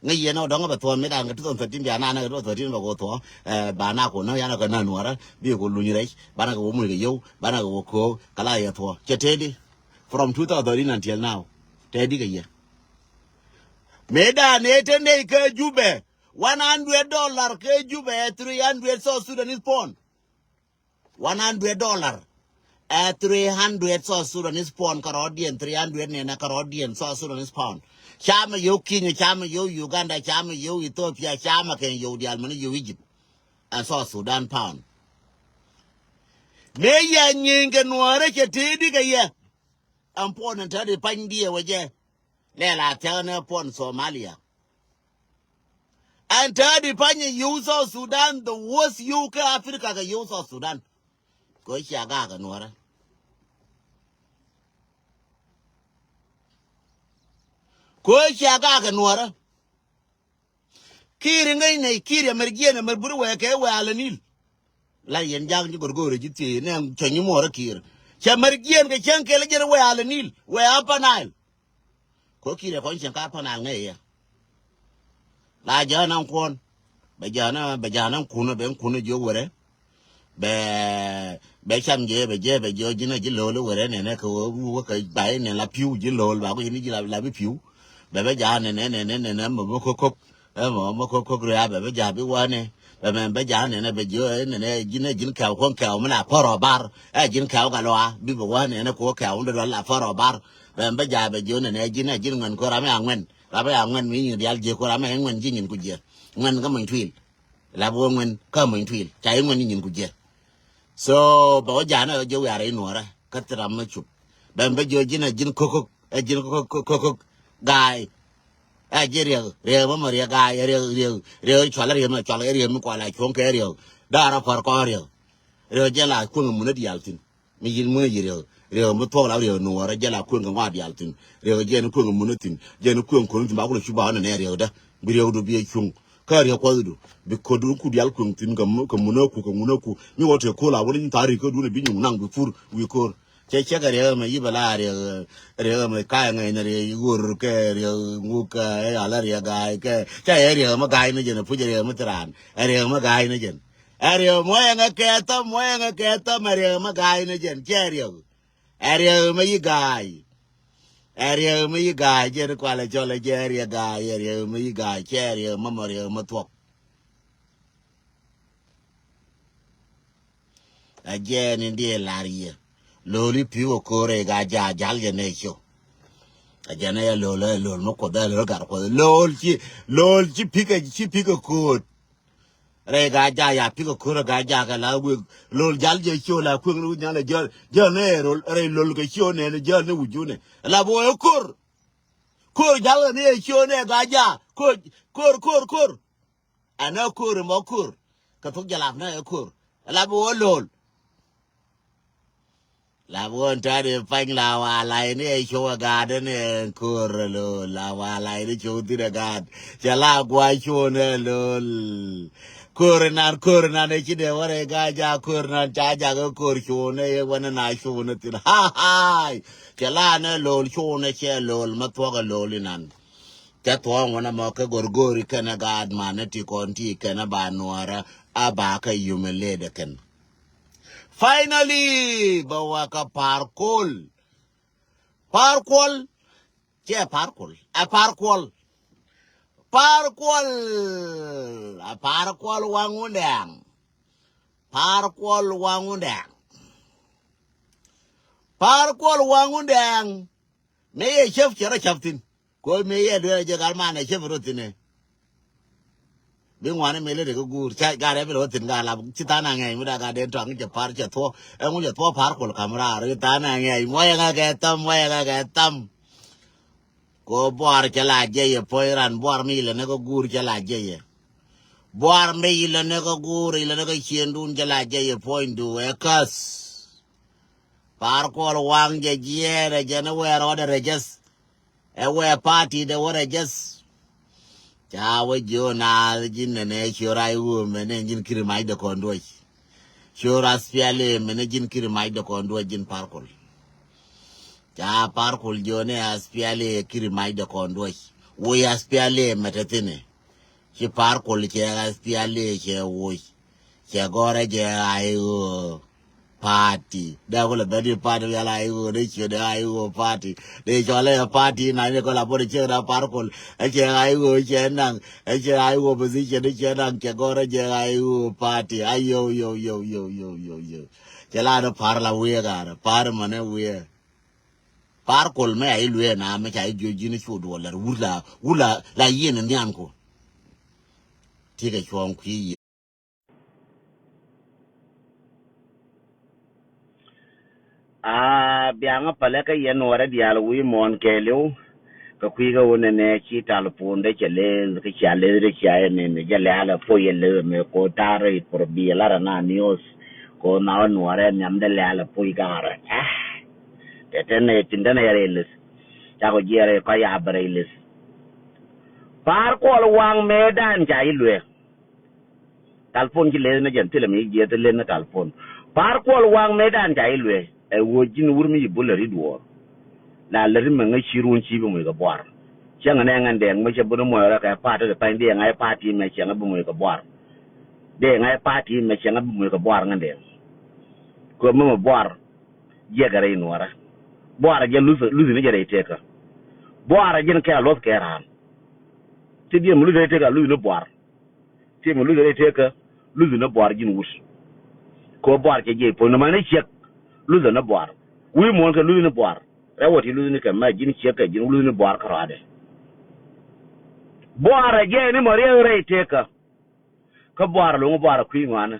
Ŋäc yɛn ɔ dɔŋ bɛ thuɔɔk mi da̱a̱n kɛ two thousand thirteen bia naan kɛ two thousand thirteen bɛ kɛ thuɔɔk. Ba na kɛ wä nä yan kɛ nä nuɔrä bi kɛ luny rɛc banɛ kɛ wä muc kɛ yio̱w banɛ kɛ wä köök kɛ la yɛ thuɔɔk cɛ tëëdi. From two thousand thirteen until now tëëdi kɛ yɛ. Mëë da̱a̱n ëë te nɛy kä Jubɛ. One hundred dollar kɛ Jubɛ ɛ three hundred South Sudanese pound. One hundred dollar ɛ three hundred South Sudanese pound kärɔɔdiɛn three hundred nɛnɛ kärɔɔdiɛn South Sudanese pound. Camɛ yio̱w Kenya, camɛ yio̱w Uganda, camɛ yio̱w Ethiopia, camɛ kɛn yio̱w diaal mɛn yio̱w Egypt. Ɛ South Sudan pound. Mëë yɛ nyieeny kɛ nuɔɔrä cɛ tëëdi kɛ yɛ. Ɛn puɔn ɛn täädi panydiɛ wä jɛ. Lɛ la thia̱k ni puɔn Somalia. Ɛn täädi pany in yio̱w South Sudan, the worst yio̱w kä Africa kɛ yio̱w South Sudan. Kɛ cia gak kɛ nuɔrä. Kɛ cia gak kɛ nuɔrä. Kiir in ŋäcnɛ kiir yɛ mɛr jiɛn ɛmɛr buri wɛɛkɛ wɛɛl ɛ Nil. La yɛn ja̱a̱k ji̱ go̱rgo̱rɛ ji̱ thiee nɛ cä nyi muɔɔrä kiir. Cɛ mɛr jiɛn kɛ cäŋ kɛl jiɛn wɛɛl ɛ Nil wɛɛ Upper Nile. Kɔ kiir ɛ kɔn cieŋ ka Upper Nile ŋäc yɛ. La ja̱a̱n an kuɔn bɛ ja̱a̱n bɛ ja̱a̱n an kun bɛ kun jiök wärɛ. Bɛ bɛ cam jɛ bɛ jɛ bɛ jɛ ji̱n a ji̱ lo̱o̱l i̱ wärɛ nɛnɛ kɛ wä wä kɛ bay nɛn la pi̱w ji̱ lo̱o̱l ba ku ji̱n ji̱ la bi pi̱w. Bɛ bɛ ja̱a̱n nɛnɛ nɛnɛ nɛnɛ mɛ mɛ ko̱k ko̱k. Ɛ mɔ mɔ ko̱k ko̱k ria bɛ bɛ ja̱a̱ bi wä nɛ bɛ mɛ bɛ ja̱a̱n nɛnɛ bɛ ji̱ ɛ nɛnɛ ji̱n ɛ ji̱n kɛw ko̱n kɛw mi la pär ɔ bar. Ɛ ji̱n kɛw ka lɔa bi bɛ wä nɛnɛ ko̱ kɛw mi dɔl la pär ɔ bar. Bɛ mɛ bɛ ja̱a̱ bɛ ji̱ nɛnɛ ji̱n ɛ ji̱n ŋuɛn ko̱ ram ya ŋuɛn ram ya ŋuɛn mi nyin dial ji̱ ko̱ ram ya ŋuɛn ji̱ nyin ku ji̱ ŋuɛn kä mɔny tuil. La bi wä ŋuɛn kä mɔny tuil ca i̱ ŋuɛn i̱ nyin ku jiɛ. So bɛ wä ja̱a̱n ɛ wä jiɛ wiarɛ i̱ nuɔrä kä thil ram mä cup. Bɛn bä jiɔ ji̱n ɛ ji̱n ko̱ko̱k ɛ ji̱n ko̱ko̱k gaay. Ɛ jiɛ riɛk riɛk mä mɔ riɛk gaay ɛ riɛk riɛk riɛk cualä riɛk mä cualä riɛk mi kualɛ cuɔ̱ŋ kɛ riɛk. Da̱a̱r ɛ kua̱r kɔn riɛk. Riɛk jɛ la kueŋ ɛ mun ɛ diaal thi̱n. Mi yin ŋuäc yi riɛk riɛk mi thuɔk la riɛk nuɔɔrä jɛ la kueŋ kɛ ŋɔak diaal thi̱n. Riɛk jɛ ni kueŋ kɛ mun thi̱n jɛ ni kueŋ kɔn thi̱n ba kulɛ cu ba ɣän nɛ riɛkdä. Bi riɛkdu bi ɛ cuŋ kä riɛk kuɔthdu bi ko̱du ku diaal kueŋ thi̱n kɛ mun ɛ ku kɛ ŋun ɛ ku mi wä tëë ko̱l a wä ni tha̱a̱ ri̱k kä duun ɛ bi nyuŋ naŋ bi pur wi̱i̱ ko̱r. Cɛ cɛ kɛ riɛk ɛmɛ, yi bɛ la riɛk, riɛk ɛmɛ ka̱a̱c ŋäcnɛ, riɛk ɣor kɛ riɛk ŋuk kɛ ɛ ala riɛk ga̱a̱c kɛ, cɛ ɛ riɛk ɛmɛ ga̱a̱c ni jɛn, ɛ puc riɛk ɛmɛ thiran, ɛ riɛk ɛmɛ ga̱a̱c ni jɛn. Ɛ riɛk ɛmɛ wä ɛŋɛ kɛ thäm, wä ɛŋɛ kɛ thäm, ɛ riɛk ɛmɛ ga̱a̱c ni jɛn, cɛ riɛk. Ɛ riɛk ɛmɛ yi ga̱a̱c. Ɛ riɛk ɛmɛ yi ga̱a̱c, jɛn kualɛ cɔl ɛ jɛ riɛk ga̱a̱c, ɛ riɛk ɛmɛ yi ga̱a̱c, cɛ riɛk ɛmɛ mɔ riɛk ɛmɛ thuɔ̱k. A jɛn in diɛ lar yɛ. Lo̱l i̱ pi̱w ɛ ko̱r ɛ ga ja jal jɛ nɛ co. A jɛn ɛ ya lo̱l ɛ lo̱l mä kuɔth ɛ lo̱l gar kuɔth. Lo̱l ci, lo̱l ci pi̱k ɛ, ci pi̱k ɛ ko̱r. Rɛy ga ja ya pi̱k ɛ ko̱r ɛ ga ja kɛ la wek. Lo̱l jal jɛ co la kueŋ ni wi̱c nyal ɛ jäl, jäl ni ɛ rol, rɛy lo̱l kɛ co nɛ ni jäl ni wi̱c junɛ. La bɔ ɛ ko̱r. Ko̱r jal kɛ ni ɛ co nɛ ga ja. Ko̱r, ko̱r, ko̱r, ko̱r. Ɛn ɛ ko̱r ɛmɔ ko̱r. Kɛ thok jɛ lap nɛ ɛ ko̱r. Lap ɛ wä lo̱l. Lap ɛ wä ɛn ta̱a̱ dee pany la wa la in ɛ cio̱w ɛ gaat ɛn ɛ ko̱r ɛ lo̱l. La wa la in ɛ cio̱w thi̱n ɛ gaat. Cɛ la gua̱a̱c cuɔ̱n ɛ lo̱l. Ko̱r inan, ko̱r inan ɛ ci dee wä rɛy gaat ja, ko̱r inan ca jak ɛ ko̱r cuɔ̱n ɛ wä ni na cuɔ̱n ɛ thi̱n. Ha, ha. Cɛ la nɛ lo̱l cuɔ̱n ɛ cɛ lo̱l mä thuɔ̱k ɛ lo̱l inan. Cä thuɔ̱ɔ̱ŋ wänä mɔ kä go̱rgo̱ri kɛnɛ gaat manɛ ti kɔn ti kɛnɛ ba nuɔrä a ba kä humiliate kɛn. Finally, bä wä kä Par Kuɔl. Par Kuɔl, cɛ Par Kuɔl, ɛ Par Kuɔl. Par Kuɔl, ɛ Par Kuɔl waŋ Wundɛŋ. Par Kuɔl waŋ Wundɛŋ. Par Kuɔl waŋ Wundɛŋ. Mëë yɛ cäp cɛ rɔ cäp thi̱n. Kɛ ɣöö mëë yɛ dueer a jɛ gal manɛ cäp rɔ thi̱n ɛ. Bi ŋuani mëë lät ɛ kä guur ca gat ɛ bi lɛ wä thi̱n gat lap ci tha̱a̱ŋ a ŋɛ̈ny mi da gat den tɔaŋ cɛ Par cɛ thuɔ̱. Ɛŋu cɛ thuɔ̱ Par Kuɔl ka̱m raar i̱ tha̱a̱ŋ a ŋɛ̈ny muɔyɛ ŋa kɛ tham, muɔyɛ ŋa kɛ tham. Kɛ ɣöö Buar cɛ la jɛ yɛ puɔ̱ny ran, Buar mi ilɛ ni kä guur cɛ la jɛ yɛ. Buar mi ilɛ ni kä guur, ilɛ ni kä ciëŋdun cɛ la jɛ yɛ puɔ̱nydu ɛ käth. Par Kuɔl waŋ jɛ jiɛɛn ɛ jɛn ɛ wɛɛ rɔɔdɛ rɛ jɛth. Ɛ wɛɛ party dɛ wä rɛ jɛth. Ca wä jiö naath ji̱n nɛnɛ ciö ray wä mɛnɛ ji̱n kiri mac dɛ kɔn duɔc. Ciö ras piali mɛnɛ ji̱n kiri mac dɛ kɔn duɔc ji̱n Par Kuɔl. Ca Par Kuɔl jiö nɛ as piali kiri mac dɛ kɔn duɔc. Wä as piali mɛtɛ thinɛ. Ci Par Kuɔl cɛ ɣath piali cɛ woc. Cɛ gɔrɛ jɛ ɣa̱c ɣöö party. Dee kulɛ bɛ di party yal ɣa̱c ɣöö dee ciö dee ɣa̱c ɣöö party. Dee cɔl ɛ party na ni kɔl a bot cɛ da Par Kuɔl. Ɛ cɛ ɣa̱c ɣöö cɛ naŋ. Ɛ cɛ ɣa̱c ɣöö position cɛ naŋ cɛ gɔrɛ jɛ ɣa̱c ɣöö party. A yo yo yo yo yo yo yo. Cɛ la dee Par la wiɛ gat Par mɛnɛ wiɛ. Par Kuɔl mɛ a iluee na mɛ ca ijuec ji̱n cu duɔl lɛr wur la wur la la yieen in nhian ku. Tikɛ cuɔ̱ɔ̱ŋ kui̱ yieen. A biaŋä pälɛ kä yɛn nuɔrɛ diaal wi̱i̱ muɔ̱ɔ̱n kɛɛliw. Kɛ kui̱ kä wun nɛnɛ ci talpon dee cɛ leth kä cia leth dee cia yɛ nɛn jɛ lɛ̈ɛ̈l ɛ puɔy yɛ leth mɛ ko ta̱a̱ rɛy por biɛ lar ɛ na nios. Ko na wä nuɔrɛ nhiam dee lɛ̈ɛ̈l ɛ puɔy gaarɛ. Tɛ tɛn ɛ tin tɛn ɛ rɛy leth. Cakɔ jiɛɛr ɛ kɔc a bɛ rɛy leth. Pa̱a̱r kuɔl waŋ mëëdan ca i̱ luee. Talpon ci leth ni jɛn thilɛ mi jiɛth leth ni talpon. Pa̱a̱r kuɔl waŋ mëëdan ca i̱ luee. Ɛ wuɔ ji̱n wur mi yi bulɛ ri duɔɔr. La lät mi ŋäc ci run ci bi muc kɛ buar. Cäŋ nɛ ŋän dɛɛŋ mi cɛ bi ni muɔc rɛ kɛ pa̱a̱t ti pany dee ŋa̱c pa̱a̱t ti mɛ cɛŋ bi muc kɛ buar. Dee ŋa̱c pa̱a̱t ti mɛ cɛŋ bi muc kɛ buar ŋän dɛɛŋ. Kɛ mi mɛ buar. Jiɛkɛ rɛy nuɔrä. Buar jɛ luth luth ni jɛ rɛy tekä. Buar jɛn kɛ a luɔth kɛ raan. Ti diɛ mi luth rɛy tekä luth ni buar. Ti mi luth rɛy tekä luth ni buar ji̱n wut. Kɛ buar cɛ jiɛ puɔ̱ny nɔmɔ ni ciɛk luth ni buar. Wi̱i̱ muɔ̱ɔ̱n kɛ luth ni buar. Rɛw wä ti luth ni kɛ mɛ ji̱n ciɛk kɛ ji̱n luth ni buar kärɔadɛ. Buar a jiɛ ni mɔ riɛk rɛy tekä. Kä buar lo̱ŋ buar kui̱ ŋuanä.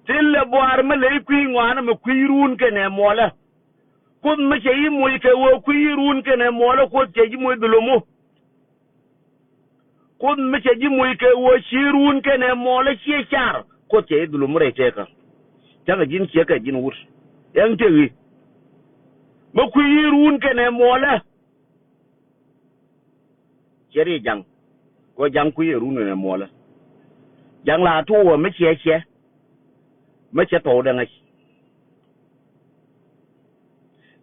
Thilɛ buar mi ley kui̱ ŋuanä mi kui̱ run kɛnɛ muɔlä. Kuoth mi cɛ yi moc kɛ wee kui̱ run kɛnɛ muɔlä Kuoth cɛ yi moc dhulumu. Kuoth mi cɛ yi moc kɛ wee ci run kɛnɛ muɔlä ciɛ car Kuoth cɛ yi dhulumu rɛy tekä. Cakɛ ji̱n ciɛ kɛ ji̱n wut. Ɛn tëk i̱ mi kui̱ run kɛnɛ muɔlä. Cɛ ri ja̱ŋ kɛ ja̱ŋ kui̱ ɛ run ɛn ɛ muɔlä. Ja̱ŋ la tuɔɔk ɛ mi ciɛ ciɛ mi cɛ tɔw dɛ ŋäc.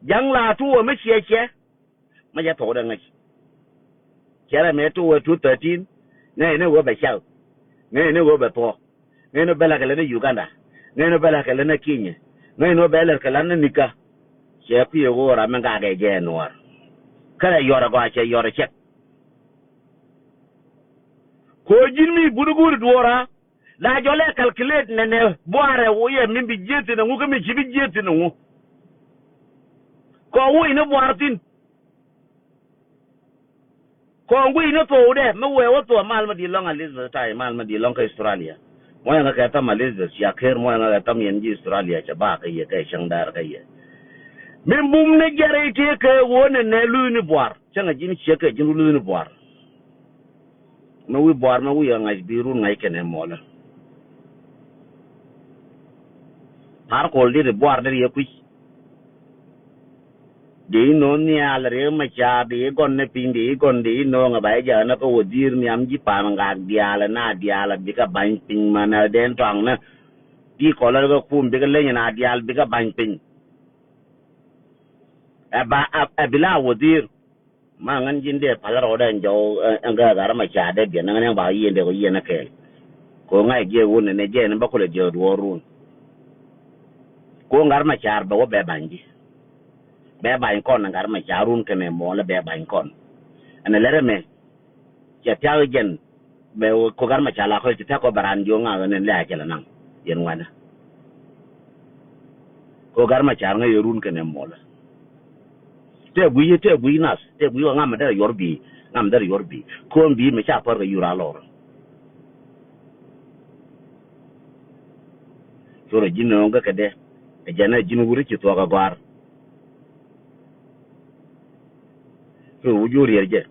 Ja̱ŋ la tuɔɔk mi ciɛ ciɛ. Mi cɛ thuɔk dee ŋäc. Cɛ rɛ mëë tuɔɔk two thirteen. Ŋäcni ɣöö bɛ cäk. Ŋäcni ɣöö bɛ thuɔ̱k. Ŋäcni bɛ lɛ kɛ lät ni Uganda. Ŋäcni bɛ lɛ kɛ lät ni Kenya. Ŋäcni bɛ lɛ kɛ lät ni nikä. Cɛ kui̱ ɣöö ram mi gakɛ jɛ Nuäär. Kärɛ yɔr ɛ gɔaa cɛ yɔr ɛ cɛk. Kɛ ɣöö ji̱n mi but go̱o̱ri duɔ̱ɔ̱ra. La jɔlɛ calculate nɛnɛ buaarɛ wä yɛ min bi jieth thi̱n ɛŋu kä mi ci bi jieth thi̱n ɛŋu. Kɔn wi̱i̱ ni buaar thi̱n. Kɔn wi̱i̱ ni thokdɛ mi wëë wä thok mal mi di̱i̱t lɔ̱ŋ Elizabeth tay mal mi di̱i̱t lɔ̱ŋ kä Australia. Muɔ̱c ɛŋä kɛ thäm Elizabeth cia ker muɔ̱c ɛŋä kɛ thäm yɛn ji̱ Australia cɛ bakä yɛ kɛ cäŋ däär kä yɛ. Min bum ni jɛr i̱ tëë kɛ wä nɛnɛ luth ni buaar. Cäŋ a ji̱n ciek kɛ ji̱n luth ni buaar. Mi wi̱i̱ buaar mi wi̱i̱ ɛ ŋa̱c bi run ŋa̱c kɛnɛ muɔlä. Par kol dit i̱ buaar dit yɛ kui̱c. Di i̱ no̱o̱ŋ nhial Riek Machar di i̱ gɔn ni piny di i̱ gɔn di i̱ no̱o̱ŋ ɛ ba i̱ jɛ ɣän ɛ kä wädhiir nhiam ji̱ pa̱a̱n ŋaak diaal ɛ na diaal ɛ bikɛ ba̱ny piny manɛ den tɔaŋnä. Di kɔlä kä kum bikɛ leny ɛ na diaal bikɛ ba̱ny piny. Ɛ ba ɛ bi la wädhiir. Ma ŋän ji̱n dee pa̱l rɔɔdɛ ɛn jɔw ɛn gääk Gat Macar dee biɛn ŋän ɛn ba yieen dee kɔ yieen ɛ kɛɛl. Kɛ ɣöö ŋa̱c jiɛk wun ɛn ɛ jɛ ɛn bä kulɛ jiɛk duɔɔr run. Kɛ ɣöö Gat Macar bɛ wä bɛ ba̱ny ji̱. Bɛ ba̱ny kɔn ɛn Gat Macar run kɛnɛ muɔ̱ɔ̱n lɛ bɛ ba̱ny kɔn. Ɛn ɛ lɛr ɛmɛ cɛ thia̱k jɛn. Bɛ ko Gat Macar la kɔc ti thɛk kɔ bɛ raan jiök ŋa̱th ɣän ɛn lɛ a cɛ lɛ naŋ yɛn ŋuɛ̈nä. Ko Gat Macar ŋäc yɛ run kɛnɛ muɔlä. Tëë gui̱c tëë gui̱c nath tëë gui̱c kɔ ŋam mi derɛ yuɔr bi̱i̱ ŋam mi derɛ yuɔr bi̱i̱ ko̱o̱m bi̱i̱ mi ca pär kɛ yur a lɔr. Corɛ ji̱n nööŋ kä kɛ dee ɛ jɛn ɛ ji̱n wuri ci thuɔ̱k ɛ gɔ̱a̱r. Ri wu jur yɛr jɛ.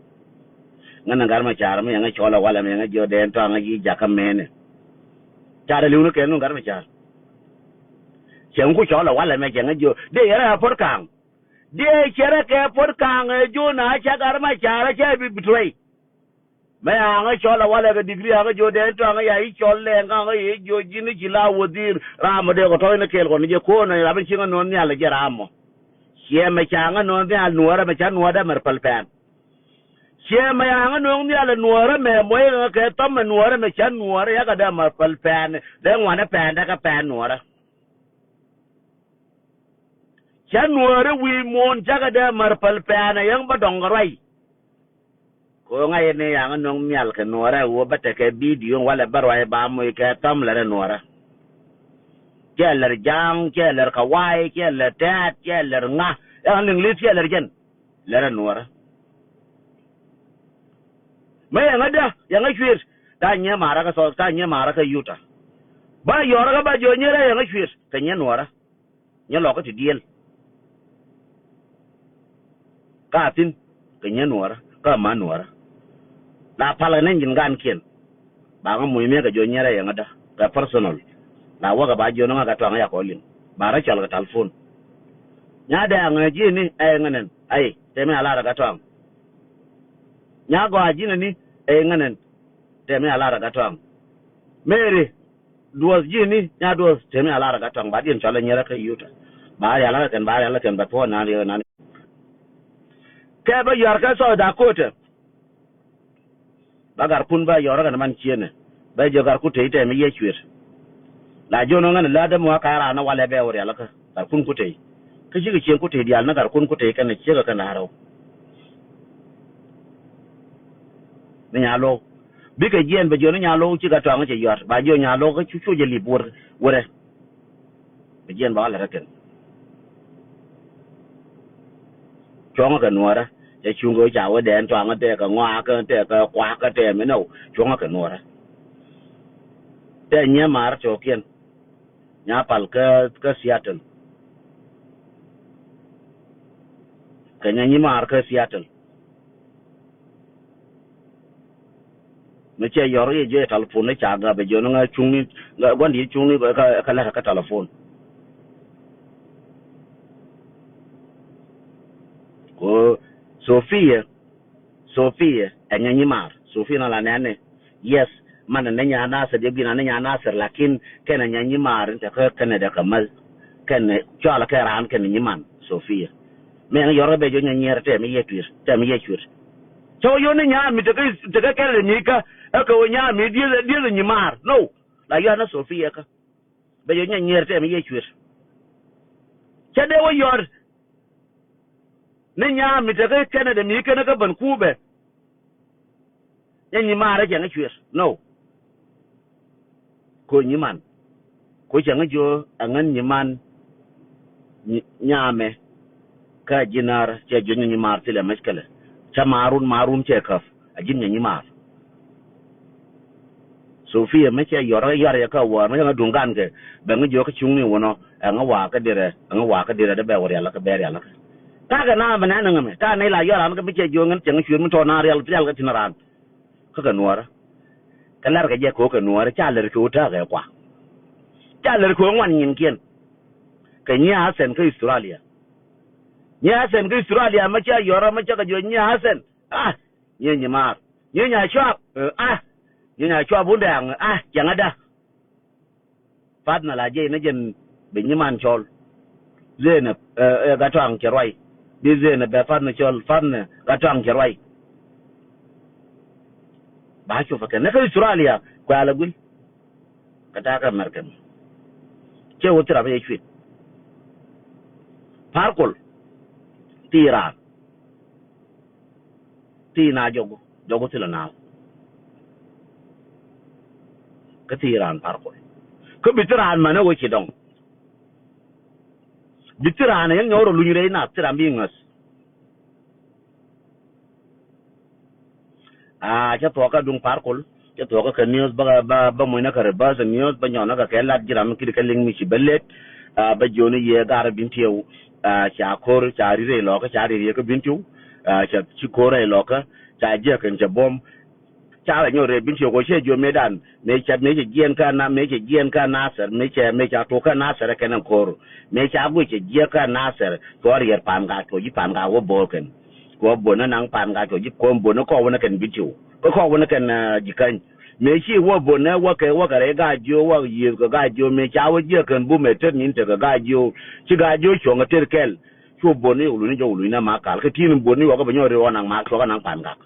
Ŋän ni Gat Macar mi yɛŋä cɔl ɛ walɛ mi yɛŋä jiɔ dɛn tɔaŋä yi jakä mɛnɛ. Ca dɛ li̱wni kɛn nu Gat Macar. Cɛ ŋu cɔl ɛ walɛ mɛ cɛ ŋä jiɔ dee yɛrɛ ɛ puɔ̱t ka̱a̱ŋ. Dee cɛrɛ kɛ puɔ̱t ka̱a̱ŋ ɛ jiɔ na ca Gat Macar ɛ cɛ bi betray. Mɛ aŋä cɔl a walɛ kɛ digri aŋä jiɔ dee tɔaŋä ya i̱ cɔl lɛ ŋaŋä i̱ jiɔ ji̱n i̱ ci la wädhiir ram mɔ dee kɔ tɔ̱c ni kɛɛl kɔn i̱ jɛ ko̱n i̱ rap i̱ cieŋä nööŋ nhial i̱ jɛ ram mɔ. Ciɛ mɛ ca ŋä nööŋ nhial nuɔ̱ɔ̱rä mɛ ca nuɔ̱ɔ̱rä mɛr päl pɛn. Ciɛ mɛ ca ŋä nööŋ nhial nuɔ̱ɔ̱rä mɛ muɔ̱c ŋä kɛ thɔm mɛ nuɔ̱ɔ̱rä mɛ ca nuɔ̱ɔ̱rä yakɛ dee mɛr päl pɛn dee ŋuanɛ pɛn dee kɛ pɛn nuɔ̱ɔ̱rä. Cä nuɔɔri wi̱i̱ muɔ̱ɔ̱n cakɛ dee mär päl pɛɛnɛ yäŋ bä dɔ̱ŋ kɛ ruac. Kɛ ɣöö ŋa̱c yɛn ni yaŋ nöŋ nhial kɛ nuɔɔrɛ ɣöö bä tekɛ bidio walɛ bä ruac ba moc kɛ thäm lɛr ɛ nuɔɔrä. Cɛ lɛr ja̱a̱ŋ cɛ lɛr kɛ wa̱a̱y cɛ lɛr tɛ̈t cɛ lɛr ŋa̱. Ɛn liŋ li̱th cɛ lɛr jɛn lɛr ɛ nuɔɔrä. Mëë yɛŋä dä yɛŋä cuëët ta̱a̱ nyiee ma̱a̱rä kä thɔɔth ta̱a̱ nyiee ma̱a̱rä kä yuta. Bä yɔɔrä kä bä jiɔ nyiee rɛy yɛŋä cuëët kɛ nyiee nuɔɔrä. Nyɛ lɔkä ti dieel. Ka thi̱n kɛ nyɛ nuɔɔrä kä ma nuɔɔrä. La palkɛ ni nyin gankiɛn. Ba ŋä muc mi̱ekɛ jiɔ nyɛ rɛy ɛŋädä kɛ personal. La wäkɛ ba jiɔ ni ŋä kɛ tuaŋ yakɔ liŋ ba rɔ cɔl kɛ talpon. Nya dee aŋä ji̱ni ɛ ŋänɛn ay tɛmɛ a lar kɛ tuaŋ. Nya gɔaa ji̱ni ni ɛ ŋänɛn tɛmɛ a lar kɛ tuaŋ. Mary duɔth ji̱ni nya duɔth tëë mi a lar kä tɔŋ ba diɛn cɔl a nyɛrä kä yuta. Ba rial kä kɛn ba rial kä kɛn ba thuɔɔn nan rial nan. Kɛ bä yɔr kä South Dakota. Ba garkun bä yɔr kä man cienɛ bä jɛ garku tëë tɛɛ mi yɛ cuet. La jiɔn ŋän lä däm wa ka raan walɛ bɛ wä rial kä garkun ku tëë. Kä cikɛ cieŋ ku tëë diaal ni garkun ku tëë kɛn ciekɛ kɛn da̱a̱r rɛw. Ni Nyalɔw bikɛ jiɛn bɛ jiɔ ni Nyalɔw cikɛ tɔaŋ cɛ yɔt ba jiɔ Nyalɔw kä cu cu jɛ lip wur wurɛ. Bɛ jiɛn ba wä lɛ rɛ kɛn cuɔ̱ŋ kɛ nuɔrä cɛ cuŋ kɛ ca wä dɛn tɔaŋ tɛ kɛ ŋɔak tɛ kɛ kuak tɛ mi nɛw cuɔ̱ŋ kɛ nuɔrä. Tɛ nyiɛ mar tɔkiɛn. Nya pal kä kä Seattle. Kɛ nya nyi maar kä Seattle. Mi cɛ yɔr i̱ jɛ talpon ni ca gap jɛ ni ŋa cuŋni ŋa guandi cuŋni kä kä lɛ kä talpon. Ko Sophia. Sophia ɛ nya nyi maar Sophia na la nɛni. Yes. Man ni nya Nasir jɛ gina ni nya Nasir lakin kɛn ɛ nya nyi maar in te kä kɛn ɛ dɛ kä mal. Kɛn ɛ cɔal kɛ raan kɛn ɛ nyi man Sophia. Mɛ ŋä yɔr kä bɛ jɔ nyɛ nyiɛr tɛm yɛ tuir, tɛm yɛ cuir. Cɛ wä yɔn ni nyaa mi tekä, tekä kɛn rɛ mi kä, ɛ kɛ wä nyaa mi dieth, dieth nyi maar. No. La yɔr na Sofia kä. Bɛ jɔ nyɛ nyiɛr tɛm yɛ cuir. Cɛ dee wä yɔr ni nyaa mi tekä kɛn rɛ mi kɛn kä bän kubɛ. Nyɛ nyi maar cɛ ŋä cuir. No. Ko nyi man. Ko cɛ ŋä jiö ɛ ŋän nyi man nyi-, nyamɛ. Kä ji̱ naar cɛ jiö nyɛ nyi maar thilɛ mec kɛlɛ. Cɛ maarun, maarun cɛ käp. A ji̱n nyɛ nyi maar. Sofia mɛ cɛ yɔr, yɔr yɛ kä wäär, mɛ cɛ ŋä duŋ gan kɛ. Bɛ ŋä jiö kä cuŋni wänɔ, ɛ ŋä wa̱a̱ kä dirɛ, ɛ ŋä wa̱a̱ kä dirɛ, dee bɛ wä rial kä bɛ rial kä. Ta̱a̱ kɛ na mɛ nɛ nɛ ŋä mɛ, ta̱a̱ nɛ la yɔr an kä mi cɛ jiö ŋän cɛ ŋä cuir mi tɔ̱ na rial, rial kä tin raan. Kä kɛ nuɔrä. Kɛ lar kɛ jɛ kɛ wä kɛ nuɔrä, ca lär kɛ wä ta̱a̱ kɛ kua. Ca lär kɛ wä ŋuan nyinkiɛn. Kɛ nyiɛ Hasan kä Australia. Nyiɛ Hasan kä Australia, mɛ ca yɔrä, mɛ ca kɛ jiö nyiɛ Hasan. Ah, nyiɛ nyi maar. Nyiɛ nya cuap. Eh, ah, nyiɛ nya cuap wundɛ aŋ. Ah, cɛ ŋä da. Path nɛ la jiɛc ni jɛn bi nyiman cɔl. Zenep, eh, eh, Gatɔaŋ cɛ ruac. Bi Zenep bɛ path nɛ cɔl, path nɛ Gatɔaŋ cɛ ruac. Ba cop ɛ kɛn ni kä Australia, kuɛ alɛ guil. Kɛ ta̱a̱ kä American. Cɛ wä thil rap yɛ cuit. Pa̱r kol. Ti raan. Ti na jɔku, jɔku thilɛ naath. Kä ti raan pa̱r kol. Kä bi ti raan mänä wä ci dɔŋ. Bi ti raan yäŋ nyɔk rɔ luny rɛy nath ti raan bi ŋäth. Aa, cä thuɔkä duŋ pa̱r kol. Cä thuɔkä kɛ news bä, bä, bä mucnä kɛ reverse news, bä nyɔnä kɛ kɛ lat ji̱ ram mi ki̱t kɛ liŋ mi ci bä let. Aa, bä jiöni yɛ gar Bentiu. Aa, ca ko̱r, ca ri̱t rɛy lɔkä, ca ri̱t yɛ kä Bentiu. Aa, ca ci ko̱r rɛy lɔkä, ca jiäk kɛn cɛ buɔ̱m. Ca rɛ nyɔk rɛy Bentiu kɛ cɛ jiö mëëdan. Mëë cɛ, mëë cɛ jiɛn kä na, mëë cɛ jiɛn kä Nasir, mëë cɛ, mëë ca tok kä Nasir kɛn ɛn ko̱r. Mëë ca guic cɛ jiäk kä Nasir, kɛ ɣöö riɛt Pangak, kɛ ɣöö ji̱ Pangak wä bo̱o̱r kɛn. Kɛ ɣöö buɔ̱nä naŋ Pangak, kɛ ɣöö ji̱ kuɔn buɔ̱nä kɔk wänä kɛn Bentiu. Kä kɔk wänä kɛn, ah, Jikäny. Mëë ci wä buɔ̱nä wä kɛ, wä kɛ rɛy Gaajiö, wä yiëëth kɛ Gaajiö, mëë ca wä jiäk kɛn bumɛ tet ni tekɛ Gaajiö. Ci Gaajiö cuɔ̱ŋ ɛ tet kɛl. Cu buɔ̱n ni wä luny jɔk wä luny na Makal. Kä ti̱i̱n buɔ̱n ni wä kä bɛ nyɔk ri wä naŋ Makal, cuɔ̱kä naŋ Pangak.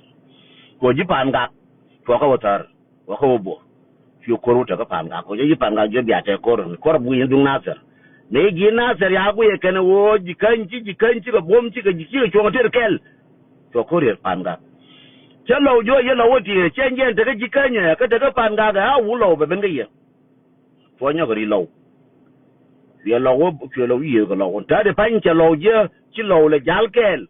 Kɛ ɣöö ji̱ Pangak, cuɔ̱kä wä thär. Wä kä wä buɔ̱. Cuɛ ko̱r wä tekä Pangak. Kɛ ɣöö ji̱ Pangak jiö bia tɛk ko̱r. Ko̱r a buk yɛn duŋ Nasir. Mëë ji̱ Nasir ya guiyɛ kɛn ɣöö Jikäny ci, Jikäny cikɛ buɔ̱m cikɛ, cikɛ cuɔ̱ŋ tet kɛl. Cuɛ ko̱r riɛt Pangak. Cä lɔw jiö yɛ lɔw wä tiee cɛ jiɛn tekä Jikäny ɛ, kä tekä Pangak ɛ, a wut lɔw bɛ ben kä yɛ. Cuɛ nyɔk ri lɔw. Cuɛ lɔw wä, cuɛ lɔw yiëëth kɛ lɔw. Ta̱a̱ di pa̱ny cɛ lɔw jiö, ci lɔw lɛ jal kɛɛl.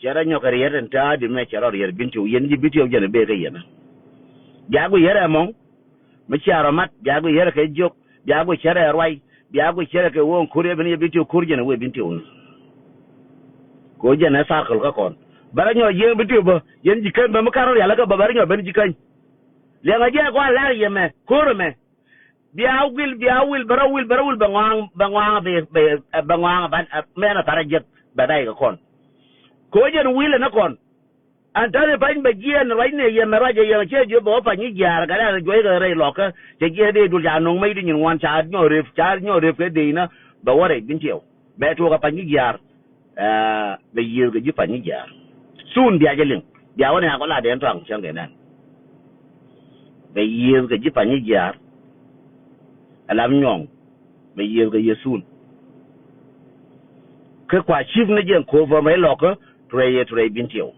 Cɛ rɔ nyɔk kɛ riɛt ɛn ta̱a̱ di mɛ cɛ rɔ riɛt Bentiu, yɛn ji̱ Bentiu jɛn ɛ bee kä yɛn. Bia guic yɛrɛ ɛmɔ. Mi cia rɔ mat, bia guic yɛrɛ kɛ jiök, bia guic cɛ rɛ ruac, bia guic cɛ rɛ kɛ wä ɛn ko̱r yɛ ben yɛ Bentiu ko̱r jɛn ɛ wee Bentiu ni. Kɛ ɣöö jɛn ɛ tharkal kä kɔn. Bɛ rɔ nyɔk jiɛn Bentiu bä, yɛn Jikäny bä mi ka̱n rɔ rial kä bä, bɛ rɔ nyɔk ben Jikäny. Liɛŋɛ jɛ kɔn lar yɛ mɛ, ko̱r ɛmɛ. Bia wil, bia wil, bɛ rɔ wil, bɛ rɔ wil, bɛ ŋɔaŋ, bɛ ŋɔaŋ, bɛ, bɛ, bɛ ŋɔaŋ, bɛ, mɛn a thar a jiäk, bɛ rɛy kɛ kɔn. Kɛ ɣöö jɛn wil ɛn ɛ kɔn. Ɛn ta̱th i̱ pa̱ny bɛ jiɛɛn ruacni yɛ mɛ ruac ɛ yɛ cɛ jiö bɛ wä pa̱ny i̱ jiaar kɛ rɛl juɔc kɛ rɛy lɔkä. Cɛ jiɛɛn dee dul ca no̱ŋ mec di nyin ŋuan ca nyɔk rep, ca nyɔk rep kɛ dee inä bɛ wä rɛy Bentiu. Bɛ tuɔɔk ɛ pa̱ny i̱ jiaar. Aa, bɛ yiëëth kɛ ji̱ pa̱ny i̱ jiaar. Thun bia jɛ liŋ. Bia wä ni akɔ la dee ɛn tɔaŋ cäŋ kɛ nɛn. Bɛ yiëëth kɛ ji̱ pa̱ny i̱ jiaar. Ɛ lam nyɔɔŋ. Bɛ yiëëth kɛ yɛ thun. Kä kua cip ni jɛ ko̱o̱p bä mɛ ilɔkä. Tuɛy yɛ tuɛy Bentiu.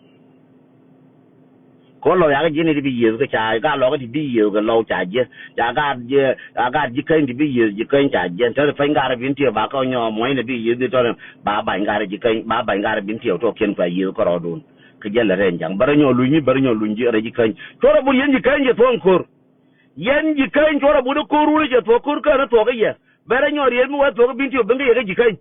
Kɔ lɔw yakä ji̱n i̱ ti bi yiëëth kä ca gaat lɔkä ti bi yiëëth kɛ lɔw ca jiɛ. Ca gaat jiɛ, ca gaat Jikäny ti bi yiëëth Jikäny ca jiɛ. Tɔni peny gaat Bentiu ba kä nyɔ muɔ̱ny ni bi yiëëth di tɔni ba ba̱ny gaat Jikäny, ba ba̱ny gaat Bentiu tɔkiɛn kua yiëëth kärɔɔdun. Kä jɛ lɛ rɛn ja̱ŋ. Bärɛ nyɔ luny ni, bärɛ nyɔ luny ji̱ rɛ Jikäny. Cuɔrɛ bul yɛn Jikäny jɛ thuɔ̱ŋ ko̱r. Yɛn Jikäny cuɔrɛ bul ko̱r wuni jɛ thuɔ̱k ko̱r känä thuɔ̱k kä yɛ. Bärɛ nyɔ riet mi wä thuɔ̱k Bentiu ben kä yɛ kä Jikäny.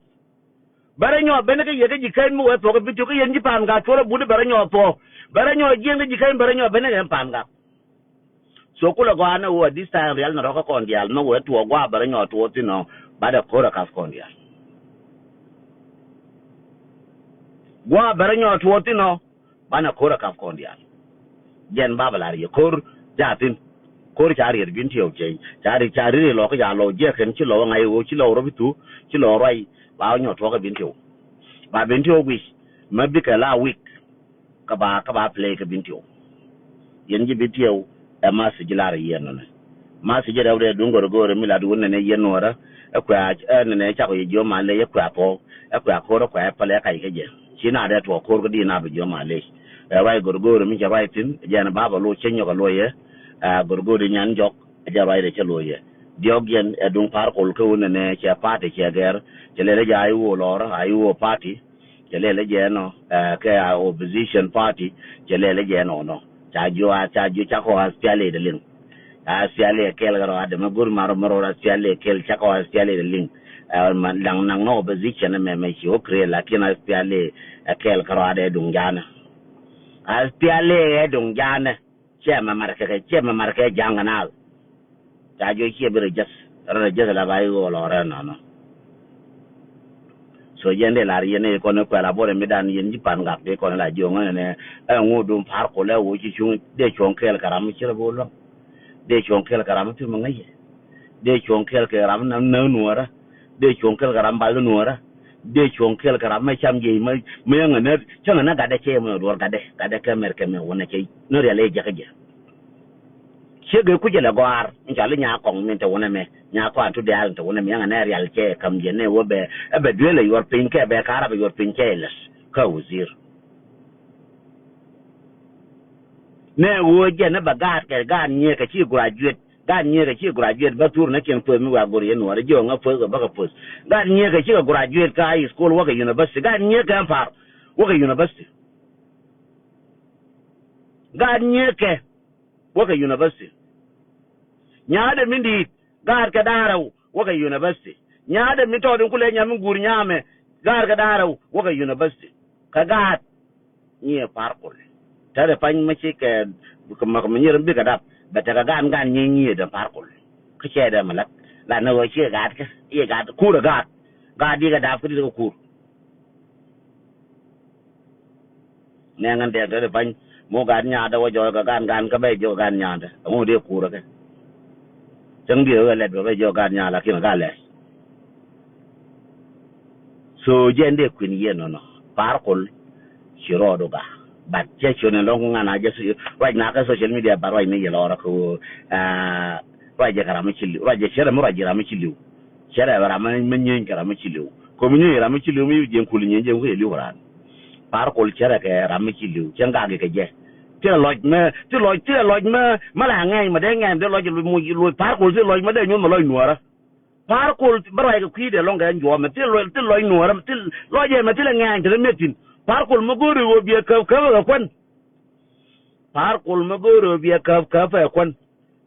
Bärä nyɔ ben kä yɛ kä Jikäny mi wee thuɔk kä Bentiu kä yɛn ji̱ Pangak cuɔl a but bärä nyɔ thuɔk. Bärä nyɔ jiɛn kä Jikäny bärä nyɔ ben kä yɛn Pangak. So kulɛ gɔaa ni wee this time rial ni rɔ̱ kä kɔn diaal mi wee tuɔɔk gua̱a̱ bärä nyɔ tuɔɔk thin ɔ. Bat ɛ ko̱r ɛ kap kɔn diaal. Gua̱a̱ bärä nyɔ tuɔɔk thin ɔ. Banɛ ko̱r ɛ kap kɔn diaal. Jɛn ba bɛ lar yɛ ko̱r jaathin. Ko̱r ca riɛt Bentiu cɛny ca riɛt ca riɛt lɔk kä ca lɔk jiɛk kɛn ci lɔk ŋa̱c ɣöö ci lɔk rɔ bi thuk ci lɔk ruac. Ba nyɔ tuɔk ɛ Bentiu. Ba Bentiu guic, mɛ bikɛ la wik, kä ba, kä ba play kɛ Bentiu. Yɛn ji̱ Bentiu, ɛ message lar yɛn nɔnɛ. Message rɛw dee duŋ gɔrgɔri mi lat wun nɛnɛ yɛn nuɔrä, ɛ kuɛ, ɛ nɛnɛ cakɔ yɛ jiɔ malɛ, ɛ kuɛ a thuɔk, ɛ kuɛ a ko̱r, ɛ kuɛ a pɛlɛ ɛ kac kɛ jɛ. Ci na dee tuɔk ko̱r kä di na bi jiɔ malɛ. Ɛ ruac gɔrgɔri mi cɛ ruac thi̱n, jɛn ba bɛ loc cä nyɔk ɛ luɔyɛ, ɛ gɔrgɔri nyan jɔk, ɛ jɛ ruacdɛ cä lo̱cɛ. Diɔ̱k yɛn ɛ duŋ Par Kuɔl kä wun nɛnɛ cɛ party cɛ gɛr, cɛ lɛl ɛ jɛ a i̱ wä lɔr, a i̱ wä party, cɛ lɛl ɛ jɛ nɔ, ɛ, kɛ a opposition party, cɛ lɛl ɛ jɛ nɔ nɔ. Ca jiɔ a, ca jiɔ cakɔ a S P L A dɛ liŋ. A S P L A kɛl kɛ rɔ a dɛmɛ go̱r marɔ mɛ rɔ a S P L A kɛl cakɔ a S P L A dɛ liŋ. Ɛ, ma, daŋ naŋ nɔ opposition mɛ mɛ ci wä create, lakin a S P L A ɛ kɛl kɛ rɔ a dɛ duŋ janɛ. A S P L A ɛ duŋ janɛ. Ciɛ mɛ markɛ kɛ, ciɛ mɛ markɛ ja̱a̱ŋ kɛ naath. Ca jiɔ ciɛ bi rɛ jäth, rɛ jäth la ba i̱ ɣöö lɔ rɛ nɔnɔ. So jɛn dee lar yɛn i̱ kɔn i̱ kuɛl a buɔt i̱ mi dan yɛn ji̱ Pan Gak dee kɔn i̱ la jiɔ ŋäc nɛ ɛ ŋot duŋ Par Kuɔl ɛ ɣöö ci cuŋ dee cuɔ̱ŋ kɛɛl kɛ ram mi ci rɛ bi wä luäŋ. Dee cuɔ̱ŋ kɛɛl kɛ ram mi thim i̱ ŋäc yɛ. Dee cuɔ̱ŋ kɛɛl kɛ ram mi näk nuɔ̱ɔ̱rä. Dee cuɔ̱ŋ kɛɛl kɛ ram bal nuɔ̱ɔ̱rä. Dee cuɔ̱ŋ kɛɛl kɛ ram mi cam jiɛc mi, mi yäŋɛ nä, cäŋɛ nä gatdɛ cɛ mi duɔ̱ɔ̱r gatdɛ, gatdɛ kɛ mɛr kɛ mɛ wä nɛ cɛ ni rial i̱ jɛ kä jɛ. Ciek ëë kucä lɛ gɔ̱a̱r in cɔal i̱ Nyakɔŋ min te wunɛ mɛ, Nyakɔŋ an tu diaal in te wunɛ mɛ, ɛŋɛ nɛ rial cɛ kam jiɛn nɛ wä bɛ, ɛ bɛ duël ɛ yuɔr piny kɛ bɛ ka̱rap ɛ yuɔr piny cɛ ilɛs kä wazir. Nɛ wä jɛn ɛ bɛ gaat kɛ gaat nyiee kɛ ci graduate, gaat nyiee kɛ ci graduate bä thur nɛ kiɛn puɔth mi wa gor yɛn nuɔɔr jiɔ ŋä puɔth kɛ bä kɛ puɔth. Gaat nyiee kɛ ci kɛ graduate kä high school wä kɛ university, gaat nyiee kɛ ɛn Par wä kɛ university. Gaat nyiee kɛ wä kɛ university. Nyaadɛ min di̱i̱t, gaat kɛ da̱ŋ rɛw wä kɛ university. Nyaadɛ min tɔɔt in kulɛ nyam in guur nyamɛ, gaat kɛ da̱ŋ rɛw wä kɛ university. Kä gaat nyiee Par Kuɔl. Tɛrɛ pany mi ci kɛ, kɛ mak mi nyier in bikɛ dap bɛ tekɛ gaat, gaat nyiee, nyiee dɛ Par Kuɔl. Kä cɛ dɛ mi lat, lat ni ɣöö ciɛ gaat kɛ, i̱ gaat kuur ɛ gaat. Gaat di̱i̱t kɛ dap kä di̱i̱t kɛ kuur. Nɛ ŋän dɛk dee di pa̱ny mi wä gat nyaatdä wä jɔɔk kɛ gan gan kä bɛ jiök gat nyaatdä. Ɛŋu dee kuurä kɛ cäŋ diɛ wee lɛt bɛ bɛ jiök gat nyaat lakin gat lɛt. So jɛn dee kui̱n yiëë nɔnɔ Par Kuɔl. Ci rɔɔdu gat, but cɛ ciöt ni lɔ̱ŋ ŋan a jɛ ruac na kɛ social media, but ruac ni yɛ lɔrä kɛ ɣöö ruac jɛ kɛ ram mi ci li̱w, ruac jɛ cɛ rɛ mi ruac jɛ ram mi ci li̱w. Cɛ rɛ ram mi nyieeny kɛ ram mi ci li̱w. Kɛ mi nyieeny ram mi ci li̱w mi jiɛn kul nyieeny jiɛn wi̱i̱ li̱w raan. Par Kuɔl cɛ rɛ kɛ ram mi ci li̱w, cɛ ŋak kɛ jɛ. Thilɛ lɔc mɛ, thilɛ lɔc, thilɛ lɔc mɛ, mɛ la ŋɛɛny mɛ dee ŋɛɛny dee lɔc luc muc luc Par Kuɔl, thilɛ lɔc mɛ dee nyuɔ̱th mɛ lɔc nuɔɔrä. Par Kuɔl bä ruac kɛ kui̱dɛ lɔŋ kɛ ɛn juɔmɛ, thilɛ lɔc, thilɛ lɔc nuɔɔrä, thilɛ lɔc ɛmɛ thilɛ ŋɛɛny te rɛ mi̱eth thi̱n. Par Kuɔl mɛ go̱o̱ri ɣöö biɛ käp käp ɛ kuän. Par Kuɔl mɛ go̱o̱ri ɣöö biɛ käp käp ɛ kuän.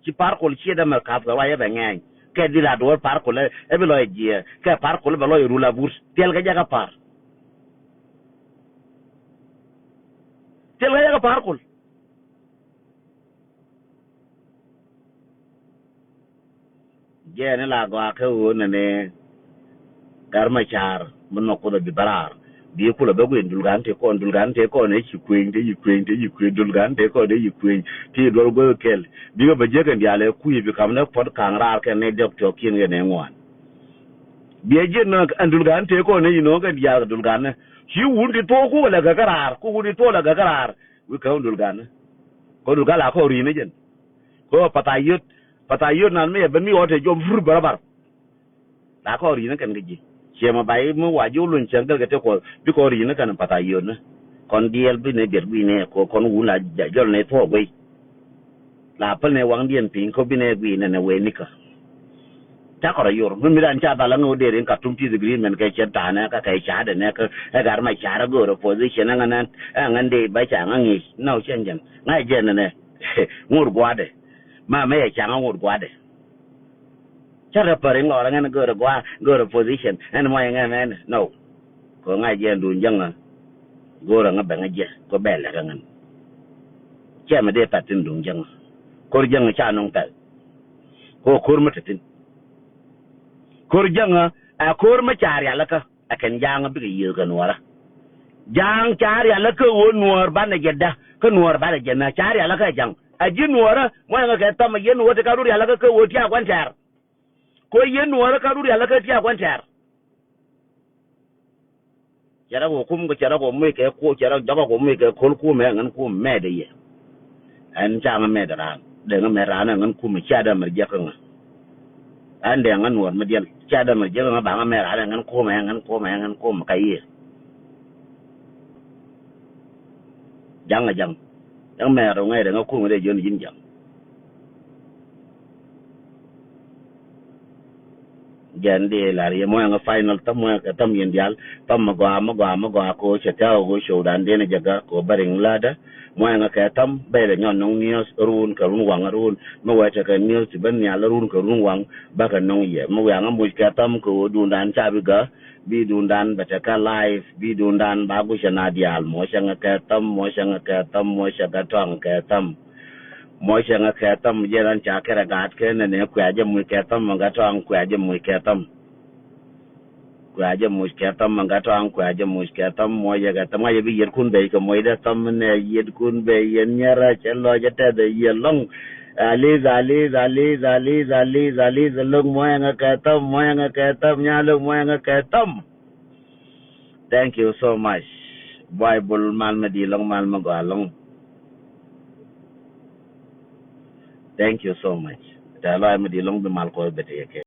Ci Par Kuɔl ciɛ dämɛ ka̱p kɛ ruac ɛ bɛ ŋɛɛny. Kɛ dhil a duɔ̱ɔ̱r Par Kuɔl ɛ bi lɔc jiɛ. Kɛ Par Kuɔl ɛ bɛ lɔc rul a but. Thil kɛ jɛ kɛ Par. Thil kɛ jɛ kɛ Par Kuɔl. Jɛɛni la gɔaa kä ɣöö nɛnɛ. Gat Macar mi nhɔk Kuoth a bi bä raar. Bi kulɛ bä guic Dulgan tëë kɔn, Dulgan tëë kɔn ëë ci kuëny, tëë ci kuëny, tëë ci kuëny, Dulgan tëë kɔn ëë ci kuëny. Tëë duɔl guäth kɛl. Bikɛ bä jiäk kɛn diaal ɛ kui̱ bi kam ni puɔ̱t ka̱ŋ raar kɛn ni diɔk tiɔk kiɛn kɛn ni ŋuan. Biɛ jiɛn nɔ ɛn Dulgan tëë kɔn ëë ci no̱o̱ŋ kɛn diaal kɛ Dulgan ni. Ci wun ti thuɔɔk kukɛ lɛ gäkä raar, ku wun ti thuɔɔk lɛ gäkä raar. Wi̱i̱ käm Dulgan ni. Kɔ Dulgan la kɔ ri̱i̱n ni jɛn. Kɔ Pathayöt, Pathayöt nan mi yɛ ben mi ɣɔt tëë jɔp fur barabar. La kɔn ri̱n kɛn kä ji̱. Ciɛ mɛ bay mi wa ji̱ wä luny cäŋ kɛl kɛ tëë kuɔth bi kɔn ri̱n kɛn Pathayöt ni. Kɔn diɛɛl bi nɛ biɛt gui̱n nɛ kɔ kɔn wun la jɔl nɛ thuɔɔk guiy. La päl nɛ waŋdiɛn piny kɔ bi nɛ gui̱n nɛ nɛ wee nikä. Ca kɔn rɔ yor mi mi dan ca dhal aŋä wä dee rin Khartoum peace agreement kɛ cɛ ta̱a̱ nɛ kä kɛ ca̱a̱dɛ nɛ kä ɛ Gat Macar go̱o̱r opposition ɛŋä nɛ ɛŋä dee ba ca ŋä ŋi̱i̱c nɛ wä cɛn jɛn ŋa̱c jɛn nɛ nɛ ŋot gua̱dɛ. Ma mɛ yɛ ca ŋä ŋot gua̱dɛ. Cä rɛ päriŋ lɔrä ŋän go̱o̱rä gua̱a̱ go̱o̱rä position ɛn muɔ̱c ŋän ɛn nɔ. Kɛ ɣöö ŋa̱c jɛ ɛn duun jäŋä. Go̱o̱rä ŋä bɛŋä jɛ kɛ bɛ lɛk ɛ ŋän. Cɛ mi dee pɛ̈th thi̱n duun jäŋä. Ko̱r jäŋä ca nɔŋ pɛ̈th. Kɛ ɣöö ko̱r mi te thi̱n. Ko̱r jäŋä ɛ ko̱r mi ca rialikä. Ɛ kɛn ja̱a̱ŋ bikɛ yiëëth kɛ nuɔɔrä. Ja̱a̱ŋ ca rialikä ɣöö nuɔɔr banɛ jɛ dä kä nuɔɔr banɛ jɛ nä ca rialikä ɛ ja̱ŋ. Ɛ ji̱ nuɔɔrä muɔ̱cɛ ŋä kɛ thɔmɛ yɛn nuɔɔr ti ka rut rialikä kä ɣöö tiaak kuan tɛ̈r. Kɛ ɣöö yɛn nuɔɔrä ka rut rialikä tiaak kuan tɛ̈r. Cɛ rɔ kɛ kum kɛ cɛ rɔ kɛ muc kɛ ko cɛ rɔ jɔkɛ kɛ muc kɛ ko̱l kumɛ ɛ ŋän kum mɛt ɛ yɛ. Ɛn ca ŋä mɛt ɛ raan dee ŋä mɛt raan ɛ ŋän kumɛ cia dee mɛr jiɛk kä ŋä. Ɛn dee ŋä nuɔɔr mi diɛl cia dee mɛr jiɛk kä ŋä ba ŋä mɛt raan ɛ ŋän kumɛ ɛ ŋän kumɛ ɛ ŋän kumɛ ka yɛ. Jaŋ ɛ jaŋ. Jaŋ mɛt rɔ ŋäc dee ŋä kumɛ dee jiɔn ji̱n jaŋ. Jɛn di lar yɛ muɔyɛ ŋä final thäm muɔyɛ kɛ thäm yɛn diaal. Thäm mi gɔaa mi gɔaa mi gɔaa ko cɛ tɛ̈ ko show dan den jɛ gä ko bä riŋ lädä. Muɔyɛ ŋä kɛ thäm bɛ lɛ nyɔn nɔŋ news run kɛ run waŋ run mi wɛ tekɛ news ti ben nhial run kɛ run waŋ. Bä kɛ nɔŋ yɛ mi wiaŋ a muc kɛ thäm kɛ ɣöö dundan ca bi gä. Bi dundan bɛ tekɛ live bi dundan ba gucɛ na diaal muɔcɛ ŋä kɛ thäm muɔcɛ ŋä kɛ thäm muɔcɛ kɛ tɔŋ kɛ thäm. Muɔcɛ ŋä kɛ thäm jɛ ran ca kɛ rɛ gaat kɛ nɛ nɛ kuɛ jɛ muc kɛ thäm ŋä tɔŋ kuɛ jɛ muc kɛ thäm. Kuɛ jɛ muc kɛ thäm ŋä tɔŋ kuɛ jɛ muc kɛ thäm muɔcɛ kɛ thäm ŋa jɛ bi yɛt kun bɛ kɛ muc dɛ thäm nɛ yɛt kun bɛ yɛn nyɛrɛ cɛ lɔ jɛ tɛth yɛ lɔŋ. Aliz aliz aliz aliz aliz aliz lök muɔcɛ ŋä kɛ thäm muɔcɛ ŋä kɛ thäm nya lök muɔcɛ ŋä kɛ thäm. Thank you so much. Buay bul mal mi di lɔŋ mal mi gɔaa lɔŋ. Thank you so much. Tɛ lɔy mi di lɔŋ bi mal kɔc bɛ ti yɛ kɛ.